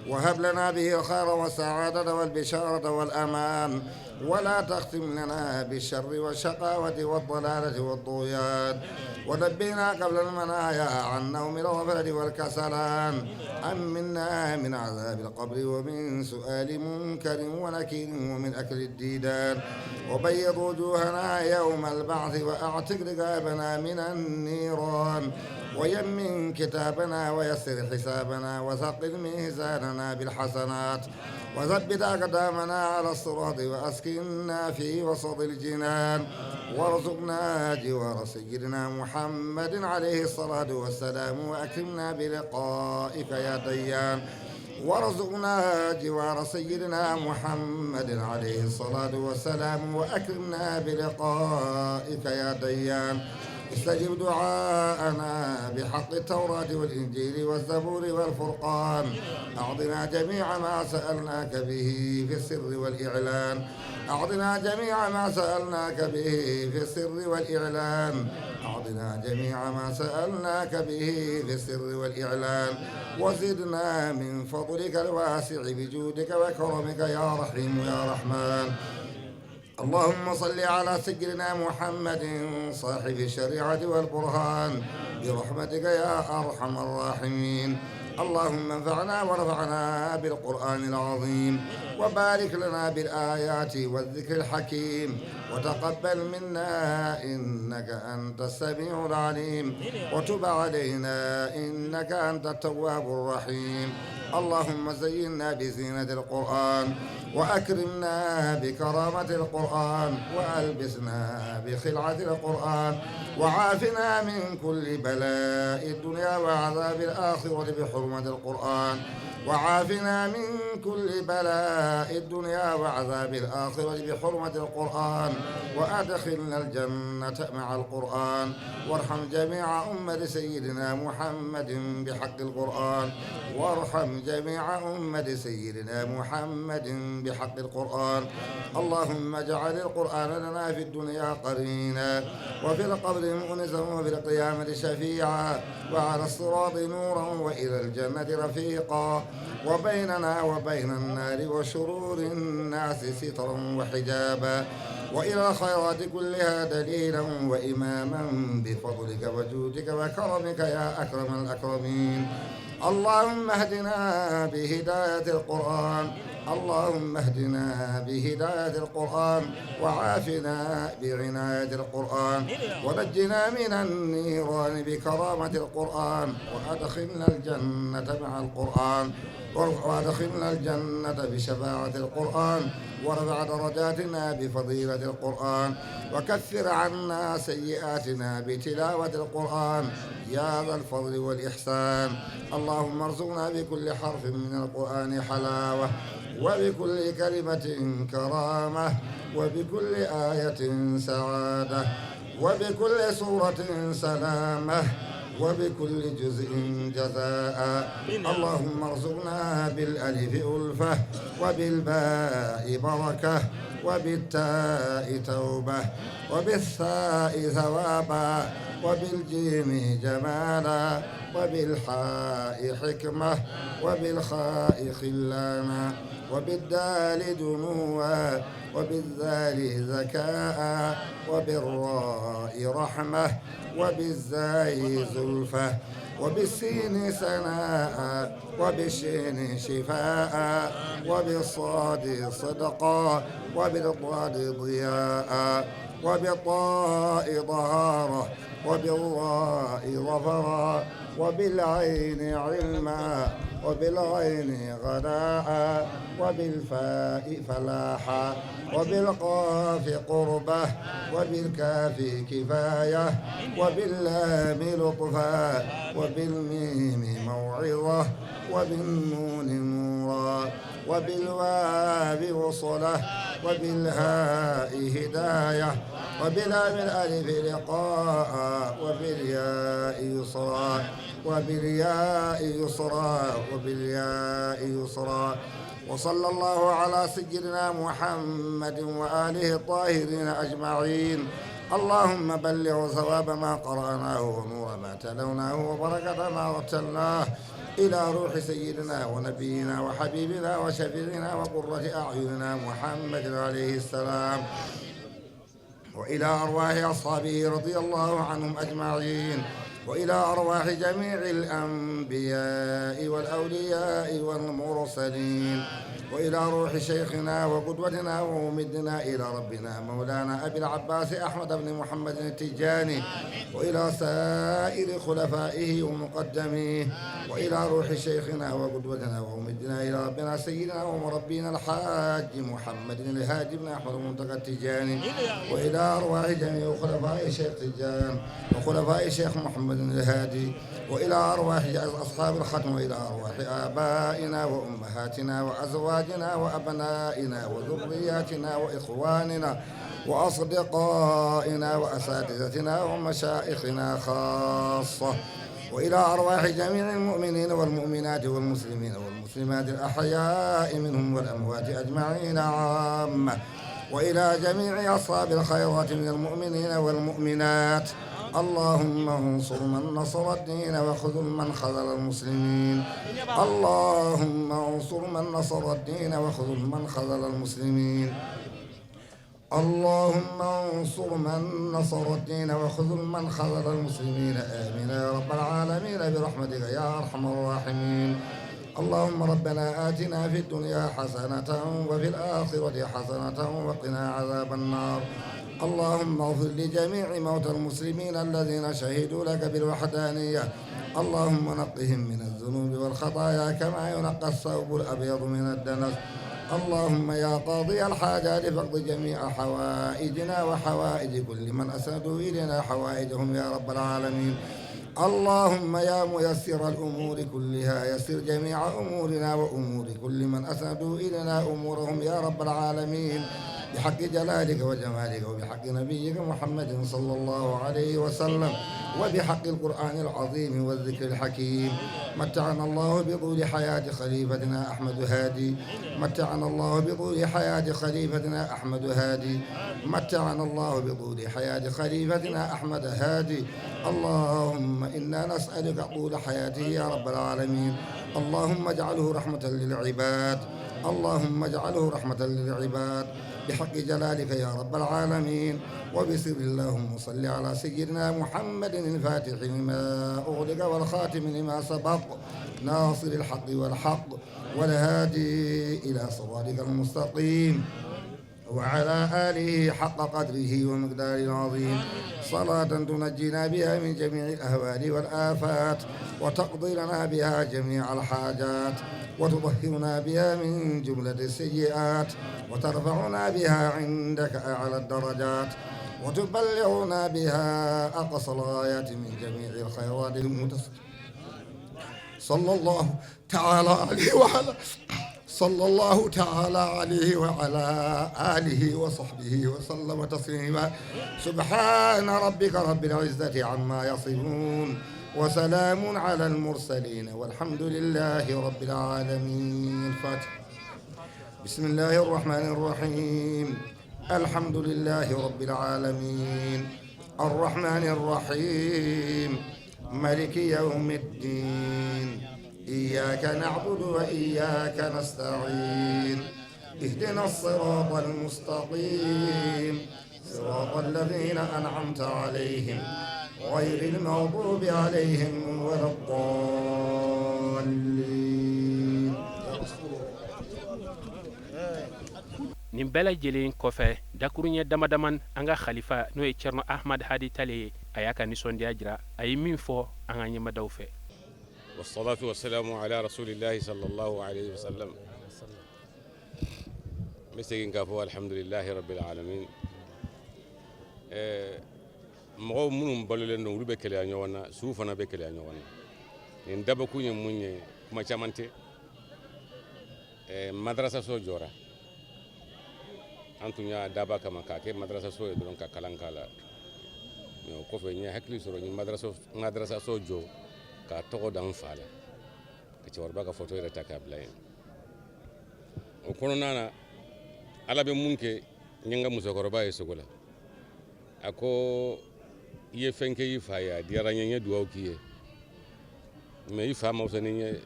Speaker 19: وهب لنا به الخير والسعادة والبشارة والأمان، ولا تختم لنا بالشر والشقاوة والضلالة والطغيان، ونبهنا قبل المنايا عن نوم الغفلة والكسلان، أمنا من عذاب القبر، ومن سؤال منكر ونكير، ومن أكل الديدان، وبيض وجوهنا يوم البعث، وأعتق رقابنا من النيران، ويمن كتابنا، ويسر حسابنا، وثقل ميزاننا بالحسنات، وثبت أقدامنا على الصراط، وأسكننا في وسط الجنان، وارزقنا جوار سيدنا محمد عليه الصلاة والسلام، وأكرمنا بلقائك يا ديان. وارزقنا جوار سيدنا محمد عليه الصلاة والسلام، وأكرمنا بلقائك يا ديان. استجب دعاءنا بحق التوراة والإنجيل والزبور والفرقان. أعطنا جميع ما سألناك به في السر والإعلان. أعطنا جميع ما سألناك به في السر والإعلان. أعطنا جميع ما سألناك به في السر والإعلان، وزدنا من فضلك الواسع بجودك وكرمك يا رحيم يا رحمن. اللهم صل على سيدنا محمد صاحب الشريعة والبرهان برحمتك يا أرحم الراحمين. اللهم انفعنا ورفعنا بالقرآن العظيم، وبارك لنا بالآيات والذكر الحكيم، وتقبل منا إنك أنت السميع العليم، وتب علينا إنك أنت التواب الرحيم. اللهم زينا بزينة القرآن، وأكرمنا بكرامة القرآن، وألبسنا بخلعة القرآن، وعافنا من كل بلاء الدنيا وعذاب الآخرة بحرمة القرآن، وعافنا من كل بلاء الدنيا وعذاب الآخرة بحرمة القرآن، وأدخلنا الجنة مع القرآن، وارحم جميع أمة سيدنا محمد بحق القرآن، وارحم جميع أمة سيدنا محمد بحق القرآن. اللهم اجعل اجعل القرآن لنا في الدنيا قرينا، وفي القبر مؤنسا، وفي القيامة شفيعا، وعلى الصراط نورا، وإلى الجنة رفيقا، وبيننا وبين النار وشرور الناس سترا وحجابا، وإلى الخيرات كلها دليلا وإماما، بفضلك وجودك وكرمك يا أكرم الأكرمين. اللهم اهدنا بهداية القرآن، اللهم اهدنا بهداية القرآن، وعافنا بعناية القرآن، ونجنا من النيران بكرامة القرآن، وأدخلنا الجنة مع القرآن، وأدخلنا الجنة بشفاعة القرآن، وارفع درجاتنا بفضيلة القرآن، وكفر عنا سيئاتنا بتلاوة القرآن يا ذا الفضل والإحسان. اللهم ارزقنا بكل حرف من القرآن حلاوة، وبكل كلمة كرامة، وبكل آية سعادة، وبكل سورة سلامة، وبكل جزء جزاء. اللهم ارزقنا بالألف ألفة، وبالباء بركة، وبالتاء توبة، وبالثاء ثوابا، وبالجيم جمالا، وبالحاء حكمة، وبالخاء خلانا، وبالدال دنوا، وبالذال ذكاء، وبالراء رحمة، وبالزاي زلفة، وبالسين سناء، وبالشين شفاء، وبالصاد صدقا، وبالضاد ضياء، وبالطاء طهارة، وبالراء ظفرا، وبالعين علما، وبالعين غداء، وبالفاء فلاحا، وبالقاف قربة، وبالكاف كفاية، وباللام لطفا، وبالميم موعظة، وبالنون نورا، وبالواو وصلة، وبالهاء هداية، وبلام الألف لقاء، وبالياء يسرا، وبالياء يسرا، وبالياء يسرا. وصلى الله على سيدنا محمد وآله الطاهرين أجمعين. اللهم بلغ ثواب ما قرأناه، ونور ما تلوناه، وبركة ما رتلناه إلى روح سيدنا ونبينا وحبيبنا وشفيعنا وقرة أعيننا محمد عليه السلام، وإلى أرواح أصحابه رضي الله عنهم أجمعين، وإلى أرواح جميع الأنبياء والأولياء والمرسلين، وإلى روح شيخنا وقدوتنا وممدنا إلى ربنا مولانا أبي العباس أحمد بن محمد التجاني، وإلى سائر خلفائه ومقدميه، وإلى روح شيخنا وقدوتنا وممدنا إلى ربنا سيدنا ومربينا الحاج محمد الهادي بن أحمد المنتقى التجاني، وإلى أرواح جميع خلفاء شيخ تجان وخلفاء شيخ محمد الهادي، وإلى أرواح أصحاب الختم، وإلى أرواح آبائنا وأمهاتنا وأزواجنا وأبنائنا وذرياتنا وإخواننا وأصدقائنا وأساتذتنا ومشايخنا خاصة، وإلى أرواح جميع المؤمنين والمؤمنات والمسلمين والمسلمات الأحياء منهم والأموات أجمعين عامة، وإلى جميع أصحاب الخيرات من المؤمنين والمؤمنات. اللهم انصر من نصر الدين وخذل من خذل المسلمين. اللهم انصر من نصر الدين وخذل من خذل المسلمين. اللهم انصر من نصر الدين وخذل من خذل المسلمين. آمين يا رب العالمين برحمتك يا أرحم الراحمين. اللهم ربنا آتنا في الدنيا حسنة وفي الآخرة حسنة وقنا عذاب النار. اللهم اغفر لجميع موتى المسلمين الذين شهدوا لك بالوحدانية. اللهم نقهم من الذنوب والخطايا كما ينقى الثوب الأبيض من الدنس. اللهم يا قاضي الحاجات فاقض جميع حوائجنا وحوائج كل من أسندوا إلينا حوائجهم يا رب العالمين. اللهم يا ميسر الأمور كلها يسر جميع أمورنا وأمور كل من أسندوا إلينا أمورهم يا رب العالمين. بحق جلالك وجمالك وبحق نبيك محمد صلى الله عليه وسلم وبحق القرآن العظيم والذكر الحكيم. متعنا الله بطول حياة خليفتنا أحمد هادي، متعنا الله بطول حياة خليفتنا أحمد هادي، متعنا الله بطول حياة خليفتنا أحمد هادي. اللهم إنا نسألك طول حياته يا رب العالمين. اللهم اجعله رحمة للعباد، اللهم اجعله رحمة للعباد بحق جلالك يا رب العالمين. وبسر اللهم صل على سيدنا محمد الفاتح لما أغلق والخاتم لما سبق، ناصر الحق والحق والهادي إلى صراطك المستقيم، وعلى آله حق قدره ومقداره العظيم. صلاة تنجينا بها من جميع الأهوال والآفات، وتقضي لنا بها جميع الحاجات، وتطهرنا بها من جملة السيئات، وترفعنا بها عندك أعلى الدرجات، وتبلغنا بها أقصى الغايات من جميع الخيرات المتسلسلة. صلى الله تعالى عليه وعلى صلى الله تعالى عليه وعلى آله وصحبه وسلم تسليما. سبحان ربك رب العزة عما يصفون، وسلام على المرسلين، والحمد لله رب العالمين. الفاتحة. بسم الله الرحمن الرحيم. الحمد لله رب العالمين، الرحمن الرحيم، مالك يوم الدين، إياك نعبد وإياك نستعين، اهدنا الصراط المستقيم، صراط الذين أنعمت عليهم غير المغضوب عليهم ولا الضالين.
Speaker 3: Nin bɛɛ lajɛlen kɔfɛ, dakuruɲɛ damadaman, an ka khalifa n'o ye Thierno Ahmad Hadi Tall ye, a y'a ka nisɔndiya jira. A ye min fɔ an ka ɲɛmadaw fɛ.
Speaker 7: والصلاة والسلام على رسول الله صلى الله عليه وسلم. N bɛ segin k'a fɔ alhamdulilahi rabbil alamin. Mɔgɔw minnu balolen don, olu bɛ keleya ɲɔgɔn na, suw fana bɛ keleya ɲɔgɔn na. Nin dabɔkun ye mun ye? Kuma caman tɛ. Madrasaso jɔra, an tun y'a daba kama k'a kɛ madrasaso ye dɔrɔn ka kalan k'a la, mais o kɔfɛ n ye hakili sɔrɔ, n ye madrasaso jɔ k'a tɔgɔ da n fa la, ka cɛkɔrɔba ka photo yɛrɛ ta k'a bila yen. O kɔnɔna na, Ala bɛ mun kɛ, n ye n ka musokɔrɔba ye sogo la, a ko i ye fɛn kɛ i fa ye, a diyara n ye, n ye dugawu k'i ye, mais i fa ma fisa ni n ye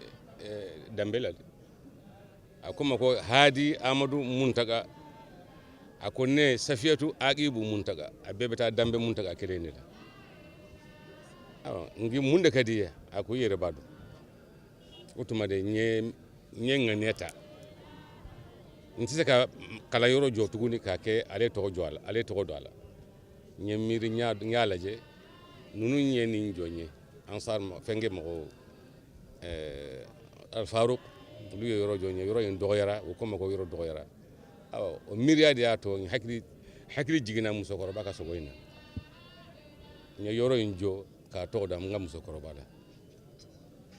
Speaker 7: danbe la dɛ. A ko n ma ko Hadi Amadu Muntaga, a ko ne Safiyatu Agibu Muntaga, a bɛɛ bɛ taa danbe Muntaga kelen de la. Awɔ, n mun de ka di ye? A ko i yɛrɛ b'a dɔn. O tuma de n ye ŋaniya ta, n tɛ se ka kalanyɔrɔ jɔ tuguni k'a kɛ ale tɔgɔ jɔ a la, ale tɔgɔ don a la. N ye miiri, n y'a lajɛ, ninnu ye nin jɔ n ye, Ansar fɛnkɛ mɔgɔw, Alfaruk, olu ye yɔrɔ jɔ n ye, yɔrɔ in dɔgɔyara. O ko n ma ko yɔrɔ dɔgɔyara. Awɔ, o miiriya de y'a to n hakili jiginna musokɔrɔba ka sogo in na. N ye yɔrɔ in jɔ k'a tɔgɔ da n ka musokɔrɔba la.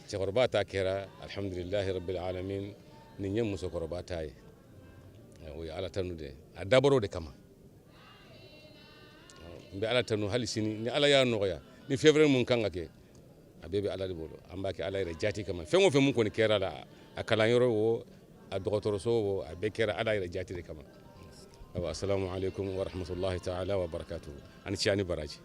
Speaker 7: Cɛkɔrɔba ta kɛra alhamdulilahi rabbil alamin, nin ye musokɔrɔba ta ye. O ye Ala tanu de, a dabɔra o de kama. N bɛ Ala tanu hali sini, ni Ala y'a nɔgɔya, ni fɛn wɛrɛ mun kan ka kɛ, a bɛɛ bɛ Ala de bolo. An b'a kɛ Ala yɛrɛ jati kama. Fɛn o fɛn mun kɔni kɛra la, a kalanyɔrɔ o, a dɔgɔtɔrɔso o, a bɛɛ kɛra Ala yɛrɛ jati de kama. Awa, assalamu alaikum wa rahmatullahi ta'ala wa barakatuhu. Ani ci ani baraji.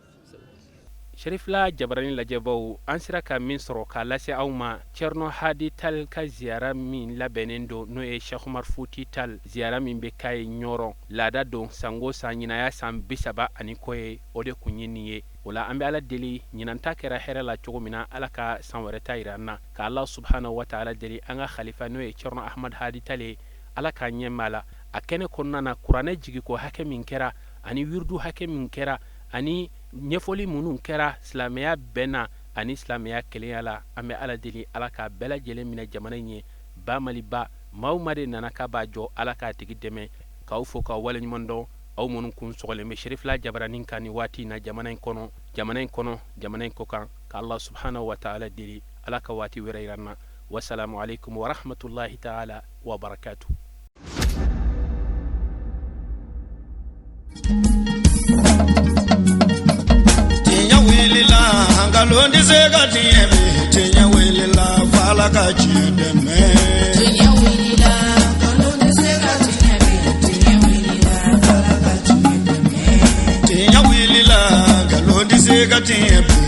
Speaker 3: Sherifila jabarani lajɛbaw, an sera ka min sɔrɔ k'a lase aw ma, Thierno Hadi Tall ka ziyara min labɛnnen don, n'o ye Cheikh Umar Futi Tall ziyara min bɛ k'a ye Ɲɔrɔn, laada don sango san, ɲinaya san 30 ani kɔ ye, o de kun ye nin ye. O la an bɛ Ala deli, ɲinan ta kɛra hɛrɛ la cogo min na, Ala ka san wɛrɛ ta yira an na. Ka Ala subhanahu wa ta'ala deli, an ka khalifa n'o ye Thierno Ahmad Hadi Tall ye, Ala k'a ɲɛ ma la. A kɛnɛ kɔnɔna na, kuranɛ jigiko hakɛ min kɛra, ani wirdu hakɛ min kɛra, ani ɲɛfɔli minnu kɛra silamɛya bɛn na ani silamɛya kelenya la, an bɛ Ala deli, Ala k'a bɛɛ lajɛlen minɛ jamana in ye. Ba Maliba, maa o maa de nana k'a b'a jɔ, Ala k'a tigi dɛmɛ. K'aw fo k'aw waleɲuman dɔn, aw minnu kun sɔgɔlen bɛ Sherifila jabaranin kan nin waati in na, jamana in kɔnɔ, jamana in kɔnɔ, jamana in kɔkan. Ka Allah subhanahu wa ta'ala deli, Ala ka waati wɛrɛ yira an na. Wasalamu alaikum wa rahmatullahi ta'ala wa barakatuh.
Speaker 1: Tiɲɛ wulila, nkalon tɛ se ka tiɲɛ bi. Tiɲɛ wulila, f'Ala ka tiɲɛ dɛmɛ.
Speaker 2: Tiɲɛ wulila, nkalon tɛ se ka tiɲɛ bi. Tiɲɛ wulila, f'Ala ka tiɲɛ dɛmɛ.
Speaker 1: Tiɲɛ wulila, nkalon tɛ se ka tiɲɛ bi.